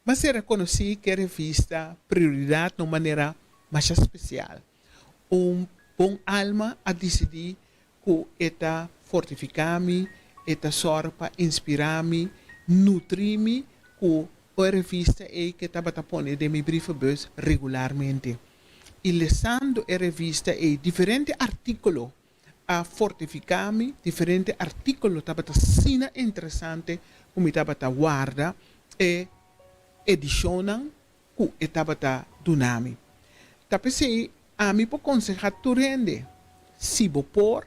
M'a sera konosí ku e revista Prioridat na un manera masha spesial. Un bon alma a disidí ku e ta fortifiká mi, e ta sòru pa inspirá mi, nutrí mi ku e revista ei ku e tabata pone den mi brievenbus regularmente. I lesando e revista ei, diferente artíkulo a fortifiká mi, diferente artíkulo tabata asina interesante ku mi tabata warda e edishonnan ku e tabata duna mi. Ta p'esei ami por konsehá tur hende, si bo por,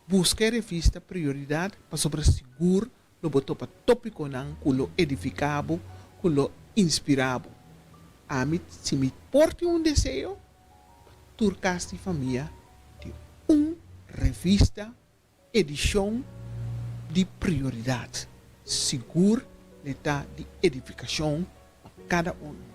buska e revista Prioridat pasobra sigur lo bo topa tópikonan ku lo edifiká bo, ku lo inspirá bo. Ami, si mi por tin un deseo, pa tur kas di famia tin un revista edishon di Prioridat. Sigur le ta di edifikashon pa kada unu.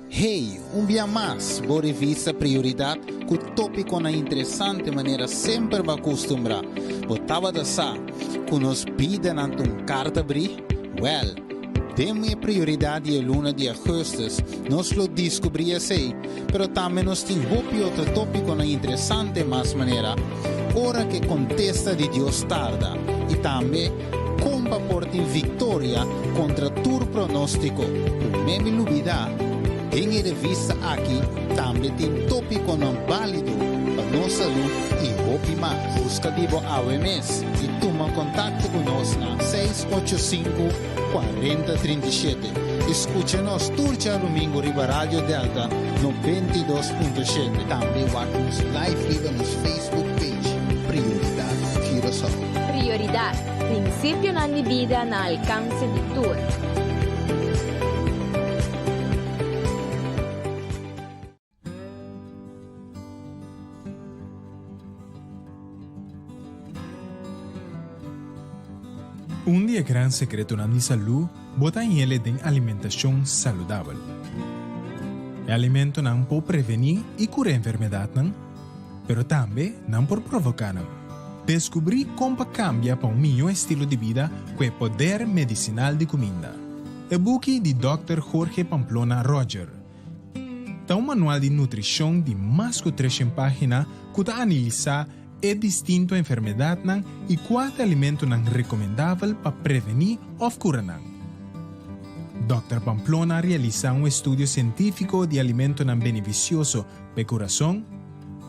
Hey, un bia mas, bo revista Prioridad cu topiconan interesante manera semper bo a custumbra. Bo tabata sa cu nos bidanan ta un carta bri? Wel, den e Prioridad di e luna di augustus nos lo descubri esey, pero tambe nos tin hopi otro topiconan interesante mas manera Ora cu e contesta di Dios tarda y tambe Kon pa por tin viktoria kontra tur pronóstiko? Promé mi lubidá, den e revista aki tambe tin tópikonan bálido pa nos salú i hopi mas. Buska di bo awe mes i tuma kontakto ku nos na seis ocho sinku, kuarenta 37 i skucha nos tur djarumingu riba Radio Delta 92.7. Tambe wak nos live riba nos Facebook page Prioridat Curaçao. Prioridat, Prinsipionan di bida na alkanse di tur. Un di e gran sekretonan di salú bo ta hañ'el den alimentashon saludabel. E alimentonan por prevení i kura enfermedatnan, pero tambe nan por provoká nan. Deskubrí kon pa kambia pa un mihó estilo di bida ku e poder medisinal di kuminda. E buki di Dòkter Jorge Pamplona Roger ta un manual di nutrishon di mas ku treshen página ku ta analisá e distinto enfermedatnan i kua ta alimentonan rekomendabel pa prevení òf kura nan. Dòkter Pamplona a realisá un estudio sientífiko di alimentonan benefisioso pa e kurason,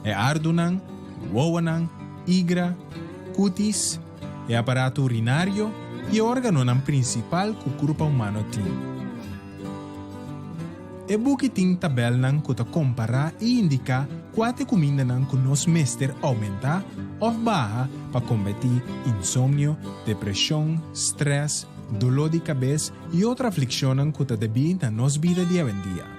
e ardunan, wowonan, igra, kutis, e aparato urinario i e órganonan prinsipal ku kurpa humano tin. E buki tin tabèlnan ku ta kompará i indiká kua ta e kumindanan ku nos mester oumentá òf baha pa kombatí insomnio, depreshon, strès, doló di kabes i otro aflikshonnan ku ta debí na nos bida di awendia.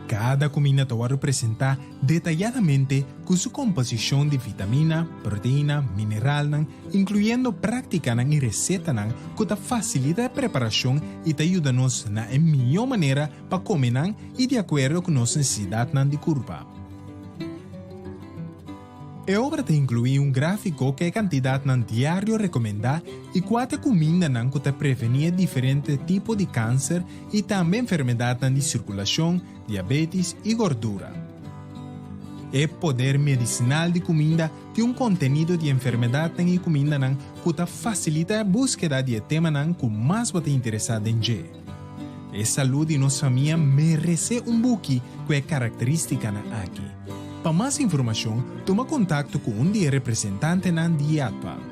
Kada kuminda ta wòrdu presentá detayadamente ku su komposishon di vitamina, proteina, mineralnan, inkluyendo práktikanan i resetanan ku ta fasilita e preparashon i ta yuda nos na e mihó manera pa kome nan i di akuerdo ku nos nesesidatnan di kurpa. E obra ta inkluí un gráfiko ku e kantidatnan diario rekomendá i kua ta e kumindanan ku ta prevení e diferente tipo di kanser i tambe enfermedatnan di sirkulashon, diabetis i gordura. E poder medisinal di kuminda tin un kontenido di enfermedatnan i kumindanan ku ta fasilita e búskeda di e temanan ku mas bo ta interesá den dje. E salú di nos famia meresé un buki ku e karakterístikanan aki. Pa mas informashon, tuma kontakto ku un di e representantenan di IATPA. Un.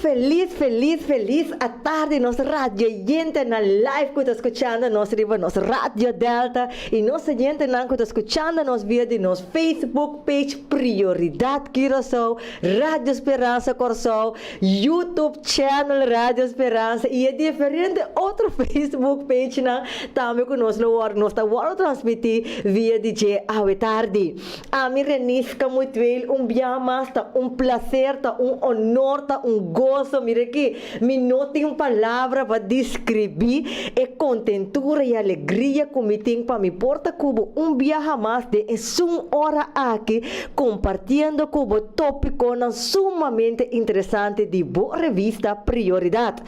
felis felis felis atardi nos radioyentenan live ku ta skuchando nos riba nos Radio Delta i nos oyentenan ku ta skuchando nos via di nos Facebook page Prioridad Curaçao, Radio Speransa Kòrsou, YouTube channel Radio Speransa i e diferente otro Facebook pagenan tambe ku nos lo wòrdu nos ta wòrdu transmití via di dje awe tardi. Ami Renisca Mutueel un bia mas ta un placer, ta un honor, ta un gozo, mira aki mi no tin palabra pa describi e contentura y alegria cu mi tin pa mi por ta cu bo un biaha mas den esun ora aki compartiendo cu bo topiconan sumamente interesante di bo revista Prioridad.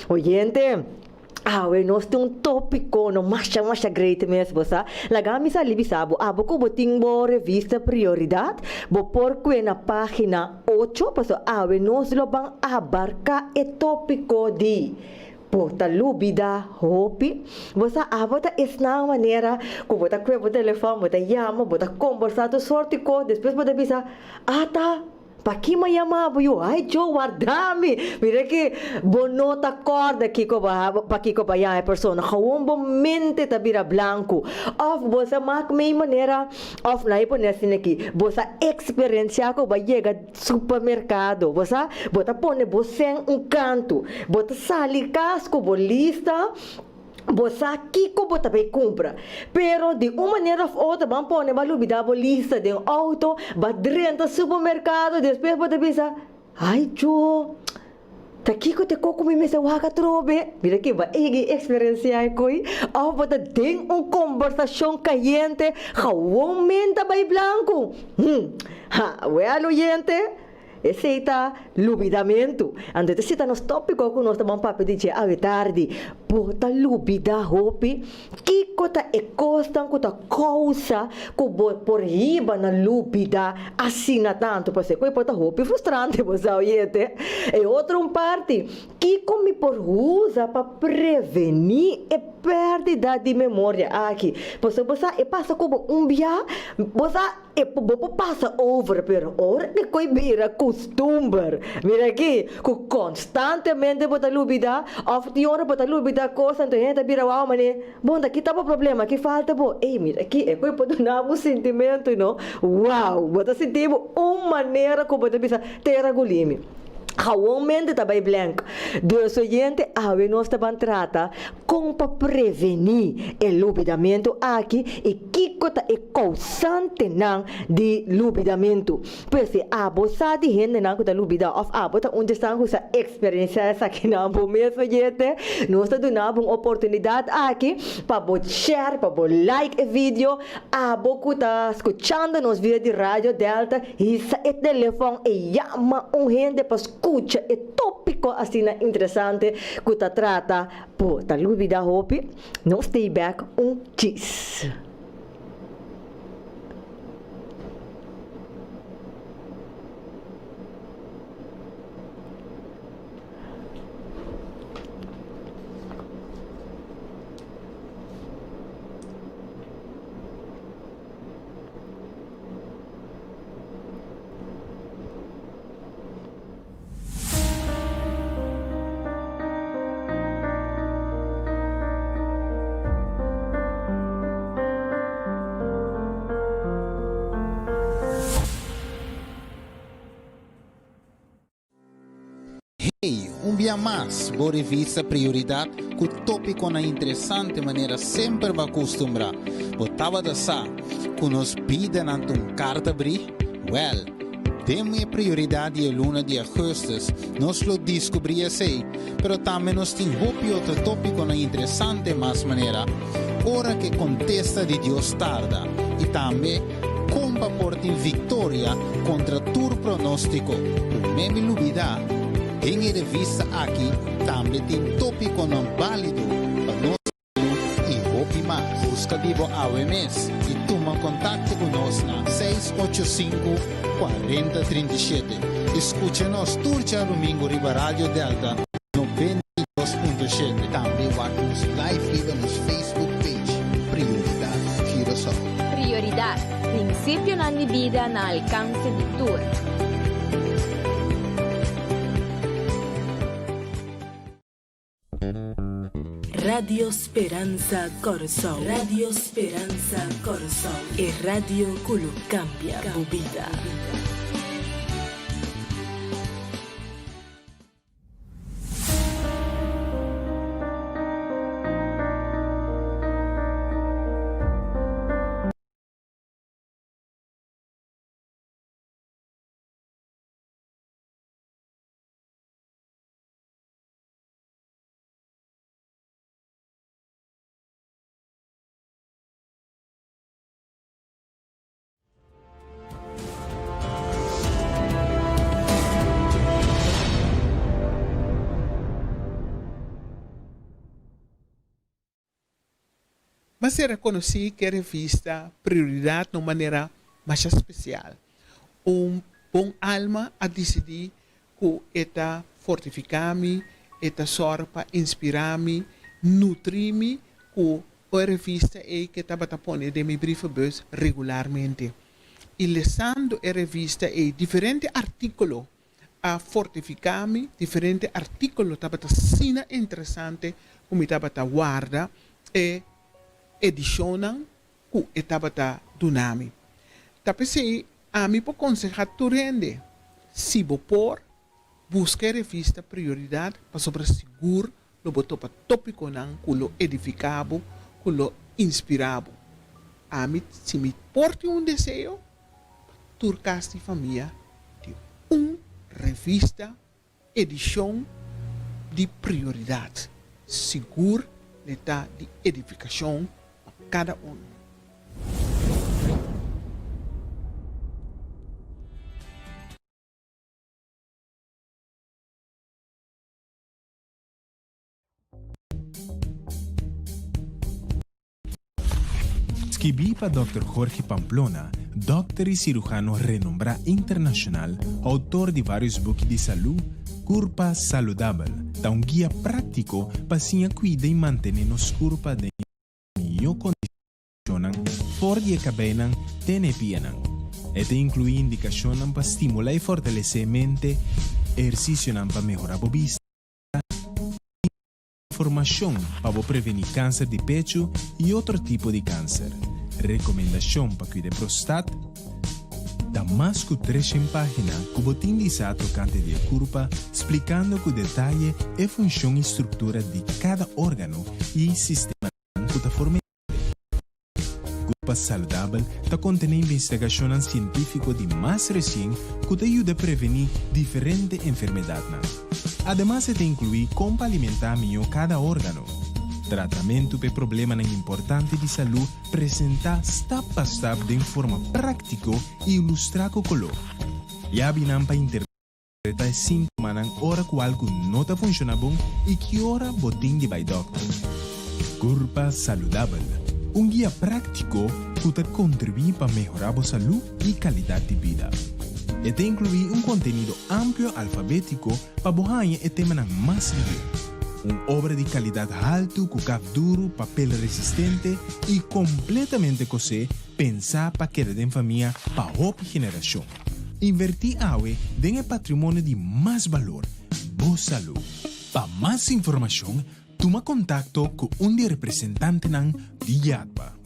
Oyente! Awe nos tin un tópiko no masha masha great mes bo sa. Laga mi sali bisa bo, abo ku bo tin bo revista Prioridat, bo por kue na página ocho, pasobra awe nos lo ban abarká e tópiko di Bo ta lubida hopi. Bo sa abo ta esnan manera ku bo ta kue bo telefòn, bo ta yama, bo ta kombersá tur sorti kos, despues bo ta bisa, Ata! Paki mi a yama bo yu? Ai Djo, warda mi! Mira ki bo no ta kòrda kiko bo a pakiko bo a yama e persona. Gewoon bo mente ta bira blanku. Òf bo sa mak mei manera, òf nan e pone asina aki, bo sa eksperensiá ku bo a yega supermerkado. Bo sa, bo ta pone bo sèn un kantu. Bo ta sali kas ku bo lista. Bo sa kiko bo ta bay kumpra. Pero di un manera of otro ban pone bo a lubida bo lista den auto, ba drenta supermercado, despues bo ta bisa, Ay Djo, ta kiko te koko mi mester wak atrobe? Mira ki bo a egi experiencia e koe. Of bo ta den un combersacion cayente, gewoon men ta bay blanco. Hm, ha, wel oyente. Esei ta lubidamentu. Anto ta sita nos tópiko ku nos ta ban papia di dje awe tardi. Bo ta lubidá hopi? Kiko ta e kosnan ku ta kousa ku bo por hiba na lubidá asina tantu? Pasobra ku e por ta hopi frustrante, bo sa oyente. E otro un parti, kiko mi por usa pa prevení e pèrdida di memoria aki? Pasobra bo sa e pasa ku bo un bia, bo sa. E bo por pasa over, pero ora di koe bira kustumber, mira aki, ku konstantemente bo ta lubidá òf tin ora bo ta lubidá kos, anto hende ta bira wou manera, bon ta kita bo problema, ki falta bo? Ey, mira aki, e koe por duna bo sintimentu, no? Wow! Bo ta sinti bo un manera ku bo ta bisa, tera gulimi. Gewoon mente ta bai blank. Dus oyente, awe nos ta ban trata kon pa prevení e lubidamentu aki i kiko ta e kousantenan di lubidamentu. Pues si abo sa di hendenan ku ta lubidá òf abo ta un di esnan ku sa eksperensiá esakinan bo mes oyente, nos ta duna bo un oportunidat aki pa bo share, pa bo like e video. Abo ku ta skuchando nos via di Radio Delta, Hisa e telefòn i yama un hende pa skucha e tópiko asina interesante ku ta trata Bo ta lubidá hopi? Nos stay back un chis. Hey, un bia mas bo revista Prioridad cu topiconan interesante manera semper bo a custumbra. Bo tabata sa cu nos bidanan ta un carta bri? Wel, den e Prioridad di e luna di augustus nos lo descubri esey, pero tambe nos tin hopi otro topiconan interesante mas manera Ora cu e contesta di Dios tarda y tambe Kon pa por tin viktoria kontra tur pronóstiko? Promé mi lubidá, den e revista aki tambe tin tópikonan bálido pa nos salú i hopi mas. Buska di bo awe mes i tuma kontakto ku nos na 685 40 37 i skucha nos tur djarumingu riba Radio Delta 92.7. Tambe wak nos live riba nos Facebook page Prioridad Curaçao. Prioridad, Prinsipionan di bida na alkanse di tur. Radio Speransa Kòrsou. Radio Speransa Kòrsou, e radio ku lo kambia bo bida. M'a ser rekonosí ku e revista Prioridat na un manera masha spesial. Un bon alma a disidí ku e ta fortifiká mi, e ta sòru pa inspirá mi, nutrí mi ku e revista ei ku e tabata pone den mi brievenbus regularmente. I lesando e revista ei, diferente artíkulo a fortifiká mi, diferente artíkulo tabata asina interesante ku mi tabata warda e edishonnan ku e tabata duna mi. Ta p'esei ami por konsehá tur hende, si bo por, buska e revista Prioridat pasobra sigur lo bo topa tópikonan ku lo edifiká bo, ku lo inspirá bo. Ami, si mi por tin un deseo, pa tur kas di famia tin un revista edishon di Prioridat. Sigur le ta di edifikashon pa kada unu. Skibí pa Dòkter Jorge Pamplona, dòkter i sirujano renombrá internashonal, outor di vários buki di salú, Kurpa Saludabel ta un guia práktiko pa siña kuida i mantené nos kurpa den mihó kondishonnan for di e kabeinan te na e pianan. E ta inkluí indikashonnan pa stimulá i fortalesé mente, ehersisionan pa mehorá bo bista, Informashon pa bo prevení kanser di pechu i otro tipo di kanser. Rekomendashon pa kuida e prostat. Ta mas ku treshen página ku bo tin di sa tokante di e kurpa splikando ku detaye e funshon i struktura di kada órgano i sistemanan ku ta forma e. Kurpa Saludabel ta kontené investigashonnan sientífiko di mas resien ku ta yuda prevení diferente enfermedatnan. Ademas e ta inkluí kon pa alimentá mihó kada órgano, tratamentu pa e problemanan importante di salú presentá stap pa stap den forma práktiko i ilustrá ku koló. Yabinan pa Ta e síntomanan ora ku algu no ta funshoná bon i ki ora bo tin di bai dòkter. Kurpa Saludabel, un guia práktiko ku ta kontribuí pa mehorá bo salú i kalidat di bida. E ta inkluí un kontenido amplio alfabétiko pa bo haña e temanan mas lihé. Un obra di kalidat haltu ku kaf duru, papel resistente i kompletamente kosé pensá pa keda den famia pa hopi generashon. Invertí awe den e patrimonio di mas balor, bo salú. Pa mas informashon, tuma kontakto ku un di e representantenan di YADBA.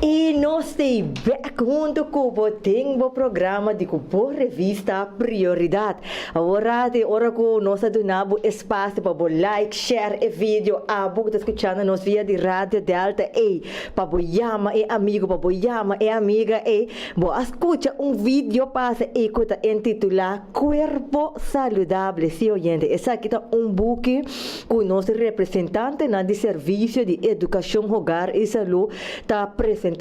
I nos ta ei bek huntu ku bo den bo programa di ku bo revista Prioridat. Awor rati ora ku nos a duna bo espasio pa bo like, share e video, abo ku ta skuchando nos via di Radio Delta ei, pa bo yama e amigu, pa bo yama e amiga ei, Bo a skucha un video pasa ei ku ta intitulá Kuerpo Saludable? Sí, oyente, esaki ta un buki ku nos representantenan di Servisio di Edukashon Hogar i Salú ta presentá.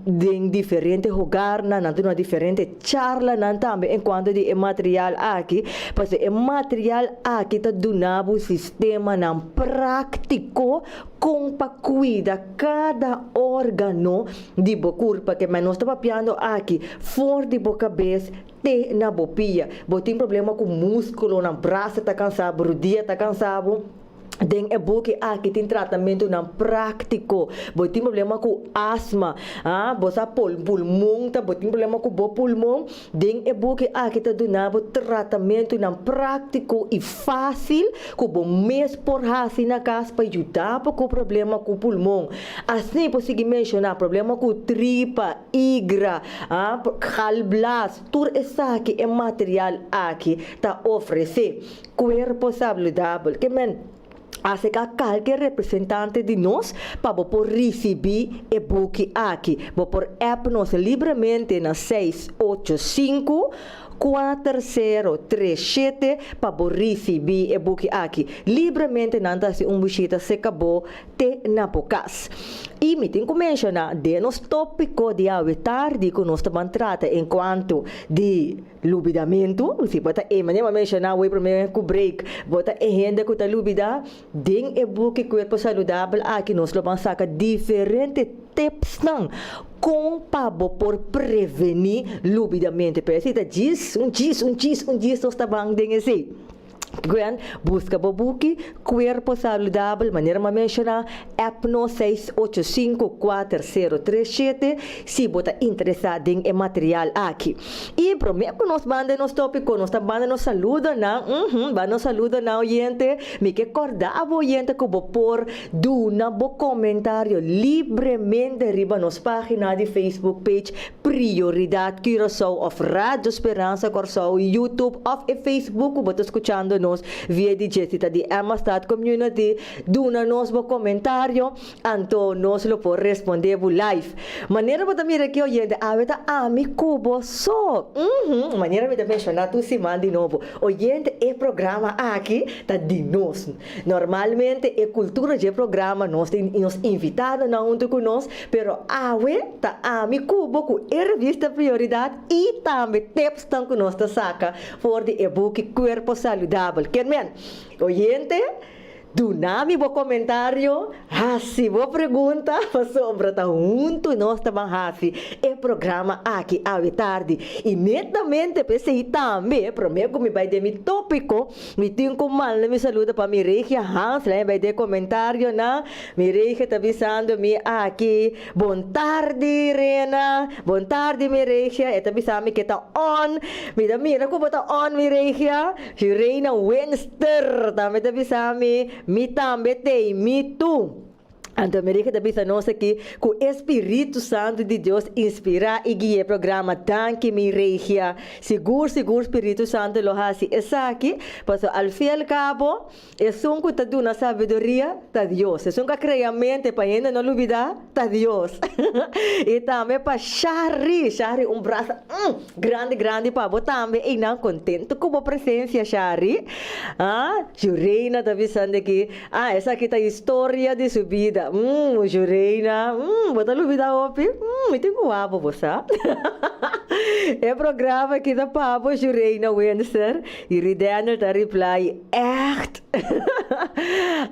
den diferente hogarnan, nan ta duna diferente charlanan tambe enkuanto di e material aki, pasobra e material aki ta duna bo sistemanan práktiko kon pa kuida kada órgano di bo kurpa. Ke men nos ta papiando aki for di bo kabes te na bo pia. Bo tin problema ku múskulonan, brasa ta kansa bo, rudia ta kansa bo. Den e buki aki tin tratamentunan práktiko. Bo tin problema ku asma, ah, bo sa pul pulmon ta, bo tin problema ku bo pulmon, den e buki aki ta duna bo tratamentunan práktiko i fásil ku bo mes por hasi na kas pa yuda bo ku problema ku pulmon. Asina por sigui menshoná problema ku tripa, igra, ah, galblaas, tur esaki e material aki ta ofresé. Cuerpo saludabel ke men acerca kalke representante di nos pa bo por ricibi e buki aki. Bo por app nos libremente na 685 4037 pa bo ricibi e buki aki. Libremente nan ta haci un bishita cerca bo te na bo cas. Y mi tin cu menciona den nos topico di awe tardi cu nos ta ban trata en cuanto di Lubidamentu, si bo ta e manera mi a menshoná awor promé ku break, bo ta e hende ku ta lubidá, den e buki Kuerpo Saludabel aki nos lo ban saka diferente tipsnan kon pa bo por prevení lubidamentu. Pero esei ta djis, un djis, un djis, un djis nos ta ban den esei. Gwen, buska bo buki Kuerpo Saludabel, manera mi a menshoná, app nos 6854037 si bo ta interesá den e material aki. I promé ku nos banda nos tópiko, nos ta banda nos saludonan, uhum, banda nos saludonan oyente, mi ke kòrda abo oyente ku bo por duna bo komentario libremente riba nos página di Facebook page Prioridat Curaçao of Radio Speransa Kòrsou, YouTube of e Facebook ku bo ta skuchando nos via di dje. Si ta di Emmastad Community, duna nos bo komentario, anto nos lo por respondé bo live. Manera bo ta mira aki oyente, awe ta ami ku bo so. Uhum, manera mi ta menshoná tur siman di nobo, oyente e programa aki ta di nos. Normalmente e kultura dje programa nos tin nos invitadonan huntu ku nos, pero awe ta ami ku bo ku e revista Prioridad i tambe tipsnan ku nos ta saka for di e buki Kuerpo Saludabel. Ken men? Oyente, duna mi bo komentario, hasi bo pregunta pasobra ta huntu nos ta ban hasi e programa aki awe tardi. I netamente p'esei tambe promé ku mi bai den mi tópiko, Mi tin ku manda mi saludo pa mi regia Hans, laña bai den comentarionan. Mi regia ta bisando mi aki, Bon tardi Rena, bon tardi mi regia, e ta bisa mi ke ta on. Mi ta mira ku bo ta on mi regia. Reina Winster tambe ta bisa mi, mi tambe t'ei, mi tu. Anto Merike ta bisa nos aki ku e Spiritu Santu di Dios inspirá i guia e programa. Danki mi Regia. Sigur sigur Spiritu Santu lo hasi esaki, pasobra al fin al kabo esun ku ta duna sabiduria ta Dios. Esun ku a krea mente pa hende no lubidá ta Dios. I tambe pa Shari. Shari un brasa grandi grandi pa bo tambe. Einan kontentu ku bo presensia Shari. Ah, Jureina ta bisando aki. Ah, esaki ta historia di su bida. Umm, Jureina, umm, bo ta lubida hopi? Umm, mi tin ku wak bo, bo sa. E programa aki ta pa bo, Jureina Windsor. I Ridenel ta reply, Echt?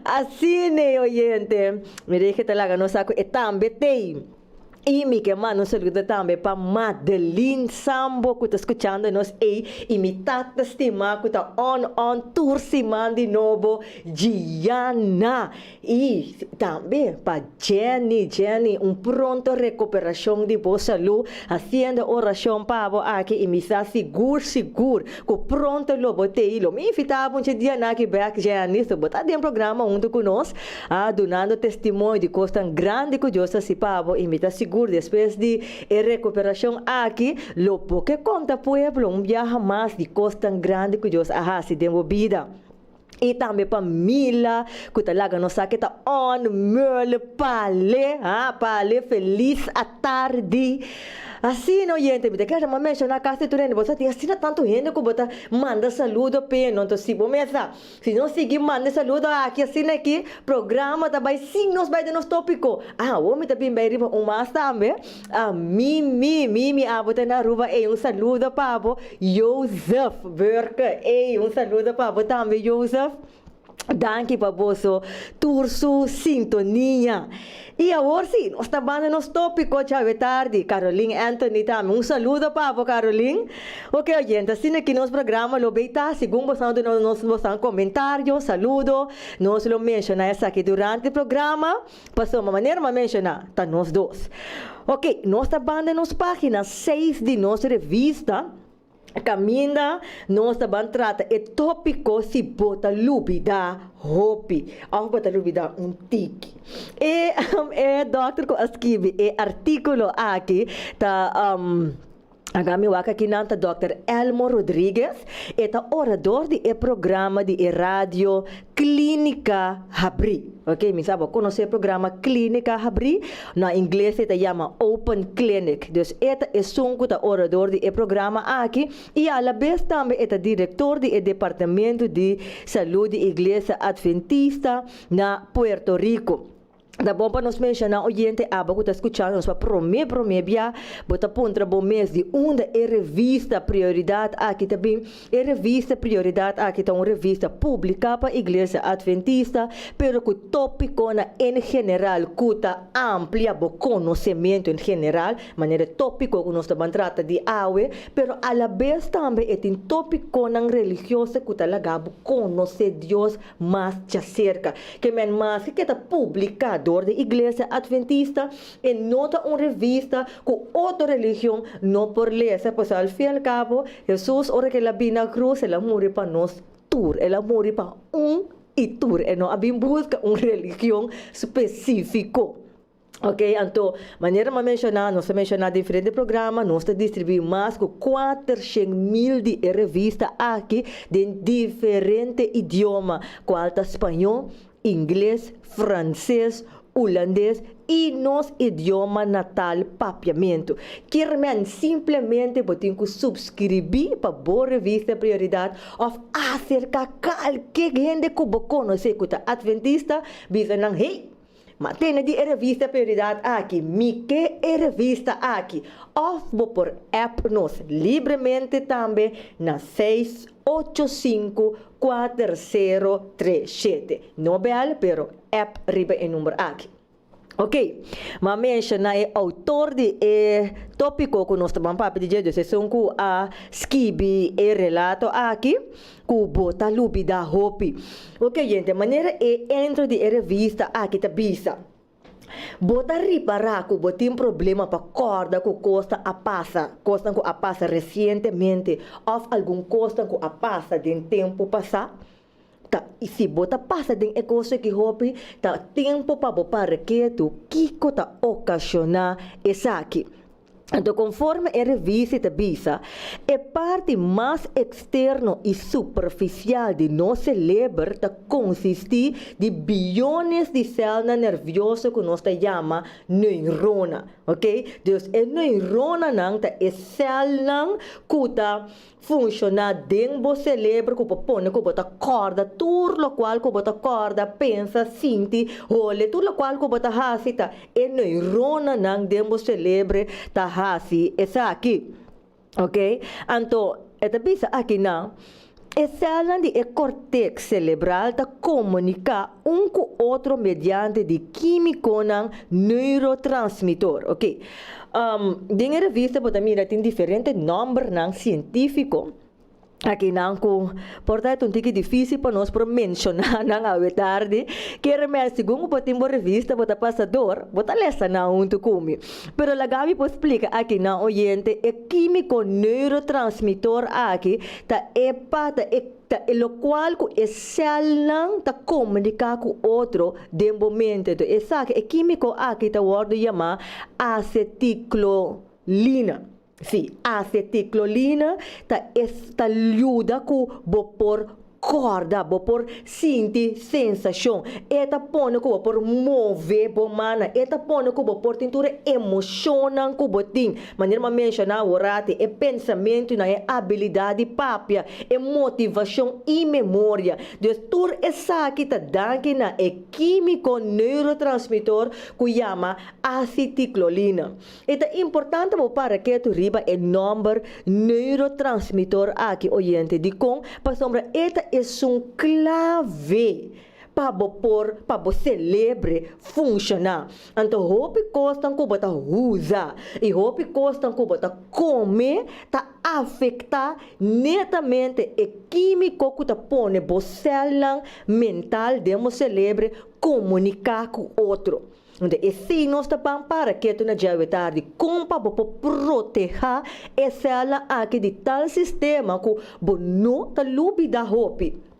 Asina, oyente. Mi rege ta laga nos sa ku e tambe t'ei. I mi ke manda un saludo tambe pa Madeline Sambo ku ta skuchando nos ei i mi tata stimá ku ta on on tur siman di nobo Gianna i tambe pa Jenny Jenny un pronto rekuperashon di bo salú hasiendo orashon pa bo aki i mi sa sigur sigur ku pronto lo bo tei lo mi invitá bo un dje dianan aki bek Jenny so bo ta den programa huntu ku nos. A dunando testimonio di kosnan grandi ku Dios a hasi pa bo, i mi ta sigur despues di e rekuperashon aki, lo bo ke konta pueblo un biaha mas di kosnan grandi ku Dios a hasi den bo bida. I tambe pa Mila ku ta laga nos sa ke ta on Merle Pale, ha, Pale felis atardi. Asina oyente, mi ta kere ma menshoná kasi tur hende, bo sa tin asina tantu hende ku bo ta manda saludo p'e, no? Enton si bo mesa, si nos sigui manda e saludo aki asina aki, programa ta bai sin nos bai den nos tópiko. Ah, awor mi ta bin bai riba un mas tambe. Ah, Mimi, Mimi abo ta na Aruba, ey un saludo pa bo. Jozef Burke, ey un saludo pa bo tambe Jozef. Danki pa boso tur su sintonia. Y awor si, nos ta banda nos topico djawe tardi. Caroline Anthony tambe. Un saludo pa bo Caroline. Ok oyente, asina aki nos programa lo bay ta. Segun bosan duna nos bosan comentario, saludo, nos lo menciona esaki durante programa. Pasobra manera mi a menciona, ta nos dos. Ok, nos ta banda nos pagina seis di nos revista. Kaminda nos ta ban trata e tópiko si bo ta lubidá hopi òf bo ta lubidá un tiki. E e dòkter ku a skibi e artíkulo aki ta Aga mi wak akinan ta dòkter Elmo Rodriguez. E ta orador di e programa di e radio Klínika Habrí. Ok, mi sa bo konosé e programa Klínika Habrí, na ingles e ta yama Open Clinic. Dus e ta esun ku ta orador di e programa aki i alabes tambe e ta direktor di e departamento di salú di Iglesia Adventista na Puerto Rico. Ta bon pa nos menshoná oyente abo ku ta skuchando nos pa promé promé bia, bo ta puntra bo mes di unda e revista Prioridat aki ta bin. E revista Prioridat aki ta un revista publiká pa Iglesia Adventista, pero ku tópikonan en general ku ta amplia bo konosementu en general, manera e tópiko ku nos ta ban trata di awe, pero alabes tambe e tin tópikonan religioso ku ta laga bo konosé Dios mas djaserka. Ke men maske ke ta publiká dor di Iglesia Adventista, e no ta un revista ku otro religion no por lesa, pasobra al fin al kabo, Hesus ora ku el a bini na krus, el a muri pa nos tur, el a muri pa un i tur, e no a bin buska un religion spesífiko. Ok, anto, manera mi a menshoná, nos a menshoná diferente programa, nos ta distribuí mas ku 400,000 di e revista aki den diferente idioma, kual ta spañó, ingles, franses, hulandes i nos idioma natal papiamentu. Kier men simplemente bo tin ku supskribí pa bo revista Prioridat òf aserká kalke hende ku bo konosé ku ta atventista, bisa nan, Hey! Ma tene di e revista Prioridad aki, Mi ke e revista aki. Of bo por app nos libremente tambe na 685 4037. No bel, pero app riba e number aki. Ok, m'a menciona e autor di e topico cu nos ta ban papia di dje, dus esun cu a skibi e relato aki. Ku bo ta lubidá hopi. Oke oyente, manera e entro di e revista aki ta bisa, Bo ta ripará ku bo tin problema pa kòrda ku kosnan a pasa, kosnan ku a pasa resientemente òf algun kosnan ku a pasa den tempu pasá? Ta, i si bo ta pasa den e kos aki hopi, ta tempu pa bo para ketu kiko ta okashoná esaki. Anto konforme e revista ta bisa, e parti mas eksterno i superfisial di nos seleber ta konsistí di biones di sèlnan nervioso ku nos ta yama neurona. Oke, dus e neuronanan ta e sèlnan ku ta Funshoná den bo selebro ku bo pone ku bo ta kòrda tur lokual ku bo ta kòrda, pensa, sinti, hole, tur lokual ku bo ta hasi ta e neuronanan den bo selebre ta hasi esaki. Ok, anto e ta bisa akinan, e sèlnan di e korteks selebral ta komuniká un ku otro mediante di kímikonan neurotransmitor. Ok. Den e revista bo ta mira tin diferente nòmbernan sientífiko akinan ku por ta un tiki difísil pa nos por menshoná nan awe tardi. Kere mel segun ku bo tin bo revista bo ta pasa dor, bo ta lesa nan huntu ku mi. Pero laga mi por splika akinan oyente e kímiko neurotransmitor aki ta e pa ta e ta e lokual ku e sèlnan ta komuniká ku otro den bo mente. Enton esaki, e kímiko aki ta wòrdu yamá asetiklolina. Sí, asetiklolina ta es ta yuda ku bo por. kòrda, bo por sinti sensashon, e ta pone ku bo por move bo mannan, e ta pone ku bo por tin tur e emoshonnan ku bo tin. Manera mi a menshoná aworati, e pensamentunan, e abilidat di papia, e motivashon i memoria. Dus tur esaki ta danki na e kímiko neurotransmitor ku yama asetiklolina. E ta importante bo para ketu riba e nòmber neurotransmitor aki, oyente. Dikon? Pasobra e ta esun klave pa bo por pa bo selebre funshoná. Anto hopi kosnan ku bo ta usa i hopi kosnan ku bo ta kome ta afektá netamente e kímiko ku ta pone bo sèlnan mental den bo selebre komuniká ku otro. Anto esei nos ta ban para ketu na djawe tardi kon pa bo por protehá e sèlnan aki di tal sistema ku bo no ta lubidá hopi.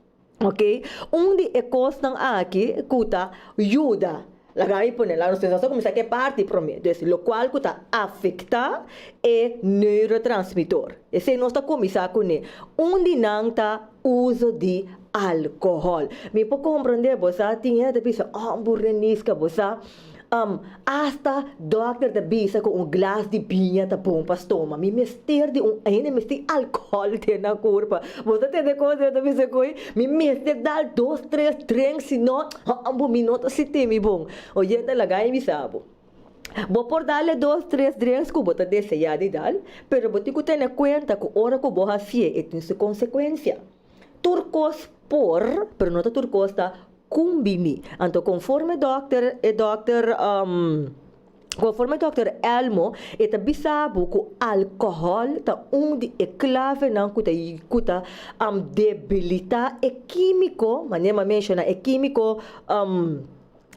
Ok, un di e kosnan aki ku ta yuda, laga mi pone, laga nos nos ta kuminsá ku e parti promé, dus lokual ku ta afektá e neurotransmitor. Esei nos ta kuminsá kuné. Un di nan ta uso di alkohòl. Mi por komprondé bo sa, tin hende ta bisa, oh Burreniska, bo sa, Hasta dokter ta bisa ku un glas di biña ta bon pa stoma. Mi mester di un hende mester alkohòl den nan kurpa. Bo ta tende kos nan ta bisa ku mi mester dal dos tres drink sino bo mi no ta sinti mi bon. Oyente laga mi bisa bo. Bo por dal e dos tres drinks ku bo ta deseá di dal, pero bo tin ku tene kuenta ku ora ku bo hasié e tin su konsekuensia. Tur kos por, pero no ta tur kos ta Kumbini. Anto konforme dòkter e dòkter konforme dòkter Elmo e ta bisa bo ku alkohòl ta un di e klavenan ku ta ku ta debilitá e kímiko manera mi a menshoná e kímiko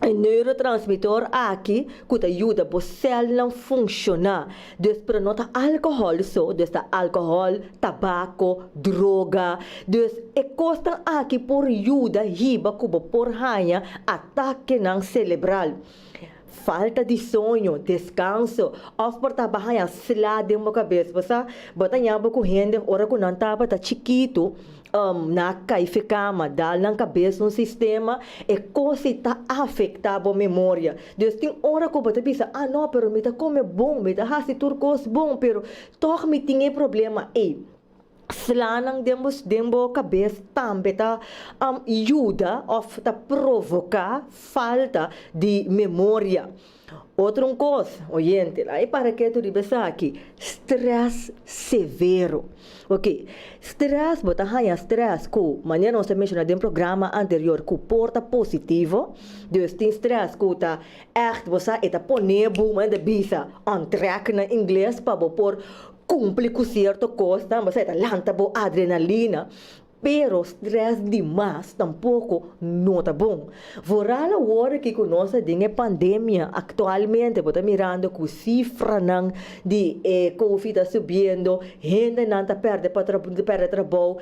E neurotransmitor aki ku ta yuda bo sèlnan funshoná. Dus pero no ta alkohòl so, dus ta alkohòl, tabako, droga. Dus e kosnan aki por yuda hiba ku bo por haña atakenan selebral. Falta di soño, deskanso, òf por ta bo haña sla den bo kabes. Bo sa, bo ta ña bo ku hende ora ku nan tabata chikitu, Na kai fe kama, dal nan kabes un sistema, e kos ei ta afektá bo memoria. Dus tin ora ku bo ta bisa, ah no, pero mi ta kome bon, mi ta hasi tur kos bon, pero tòg mi tin e problema ei. Slanan den bo den bo kabes tambe ta yuda òf ta provoká falta di memoria. Otro un kos, oyente, ai para ketu riba esaki, strès severo. Ok, strès, bo ta haña strès ku, manera nos a menshoná den programa anterior, ku por ta positivo, dus tin strès ku ta ègt, bo sa, e ta pone bo, manera ta bisa, on track na ingles, pa bo por kumpli ku sierto kosnan, bo sa, e ta lanta bo adrenalina. Pero stress di mas tampoco no ta bon. Vooral awor aki cu nos ta den e pandemia actualmente bo ta mirando cu cifranan di e covid ta subiendo, hendenan ta perde pa perde trabou,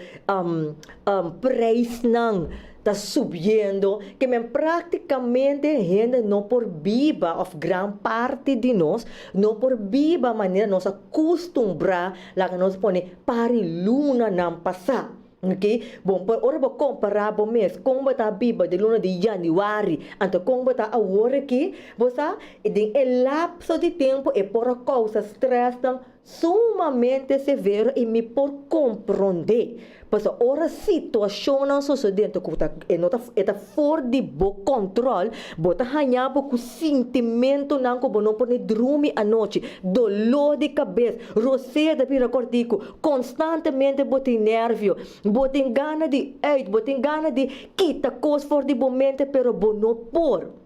prijsnan ta subiendo, ke men practicamente hende no por biba of gran parti di nos no por biba manera nos a custumbra Laga nos pone pari lunanan pasá. Ok, bon, por ora bo kompará bo mes kon bo ta biba den luna di yanüari anto kon bo ta awor aki, bo sa den e lapso di tempu e por a kousa strèsnan sumamente severo i mi por komprondé. Pasobra ora situashonnan sosodé anto ku ta e no ta e ta for di bo kòntròl, bo ta haña bo ku sintimentunan ku bo no por ni drumi anochi, doló di kabes, rosea ta bira kòrtiku, konstantemente bo tin nèrvio, bo tin gana di uit, bo tin gana di kita kos for di bo mente pero bo no por.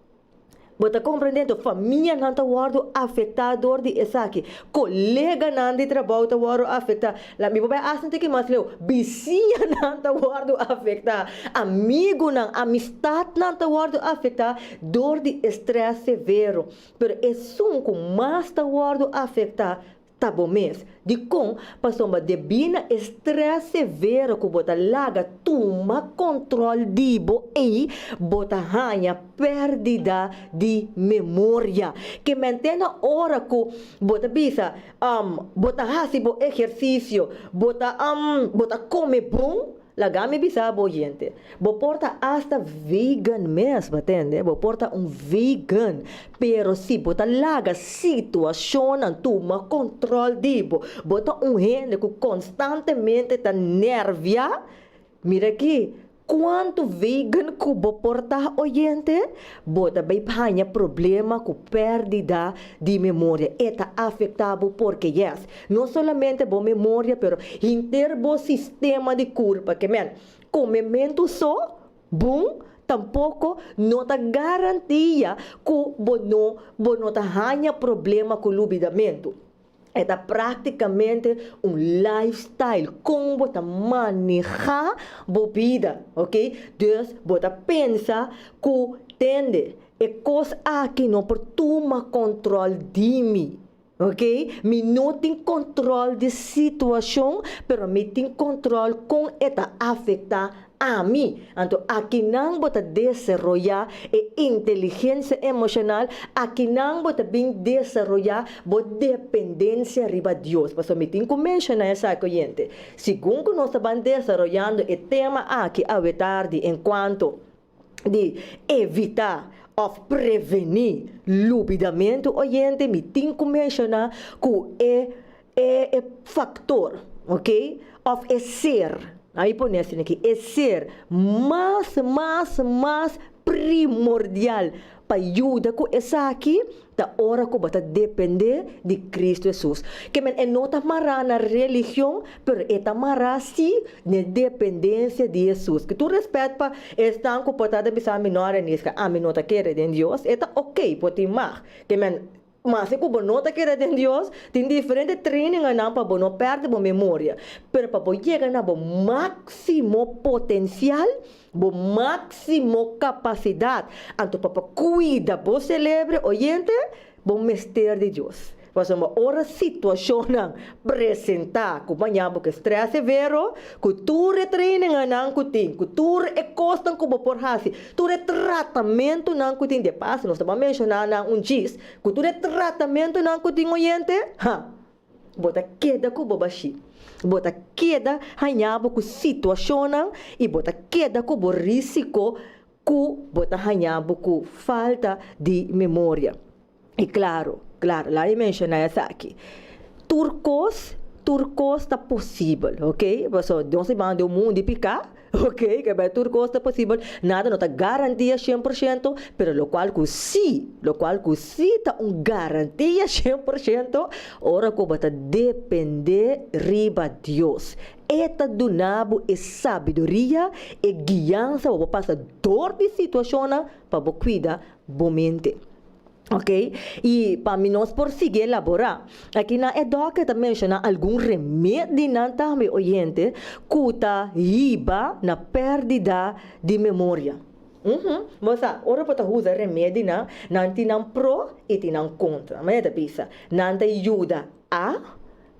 Bo ta comprende anto famianan ta wordo afecta door di esaki, coleganan di trabou ta wordo afecta, la mi por bay hasta un tiki mas leu, bisiñanan ta wordo afecta, amigunan, amistadnan ta wordo afecta door di e stress severo. Pero esun cu mas ta wordo afecta Ta bo mes. Dikon? Pasobra debí na e strès severo ku bo ta laga tuma kòntròl di bo ei, bo ta haña pèrdida di memoria. Ke mente na ora ku bo ta bisa, bo ta hasi bo ehersisio, bo ta bo ta kome bon. Laga mi bisa bo oyente, bo por ta asta vegan mes, bo tende, bo por ta un vegan, pero si bo ta laga situacionnan tuma control di bo, bo ta un hende cu constantemente ta nervia, Mira aki, kuantu vegan ku bo por ta oyente, bo ta bai haña problema ku pèrdida di memoria. E ta afektá bo porque yes, no solamente bo memoria pero henter bo sistema di kurpa. Ke men, komementu so bon tampoko no ta garantia ku bo no bo no ta haña problema ku lubidamentu. E ta práktikamente un lifestyle, kon bo ta manehá bo bida, ok. Dus bo ta pensa ku tende e kos aki no por tuma kòntròl di mi, ok. Mi no tin kòntròl di situashon, pero mi tin kòntròl kon e ta afektá Ami. Anto akinan bo ta desaroyá e inteligensia emoshonal, akinan bo ta bin desaroyá bo dependensia riba Dios. Pasobra mi tin ku menshoná esaki oyente, segun ku nos ta ban desaroyando e tema aki awe tardi enkuanto di evitá òf prevení lubidamentu oyente, mi tin ku menshoná ku e E faktor, ok, òf e ser, nan mi pone asina aki, e ser mas, mas, mas primordial pa yuda ku esaki ta ora ku bo ta dependé di Kristu Hesus. Ke men e no ta mará na religion, pero e ta mará sí n'e dependensia di Hesus. Ku tur rèspèt pa esnan ku por ta ta bisa mi no a reniska, ami no ta kere den Dios, e ta ok, por tin mag. Ke men Maske ku bo no ta kere den Dios, tin diferente trainingannan pa bo no pèrdè bo memoria. Pero pa bo yega na bo máksimo potensial, bo máksimo kapasidat, anto pa bo kuida bo selebre, oyente, bo mester di Dios. Pasobra ora situashonnan presentá ku maña bo ke strès severo, ku tur e trainingannan ku tin, ku tur e kosnan ku bo por hasi, Tur e tratamentunan ku tin, de paso nos ta ban menshoná nan un djis, ku tur e tratamentunan ku tin oyente, ha, bo ta keda ku bo bashí, bo ta keda hañá bo ku situashonnan i bo ta keda ku bo rísiko ku bo ta hañá bo ku falta di memoria. I klaro, klaro, laga mi menshoná esaki, tur kos, tur kos ta posibel, ok, pasobra nos ta bibando den un mundu di piká, ok, ke bai tur kos ta posibel, nada no ta garantia 100%, pero lokual ku sí, lokual ku sí ta un garantia 100%, ora ku bo ta dependé riba Dios, E ta duna bo e sabiduria, e guiansa pa bo pasa dor di situashonnan pa bo kuida bo mente. Ok, i pa mi nos por sigui elaborá. Aki nan e dòkter ta menshoná algun remedinan tambe oyente ku ta hiba na pèrdida di memoria. Uhum, bo sa, ora bo ta usa remedinan, nan tin nan pro i tin nan kontra. Manera ta bisa, nan ta yuda A,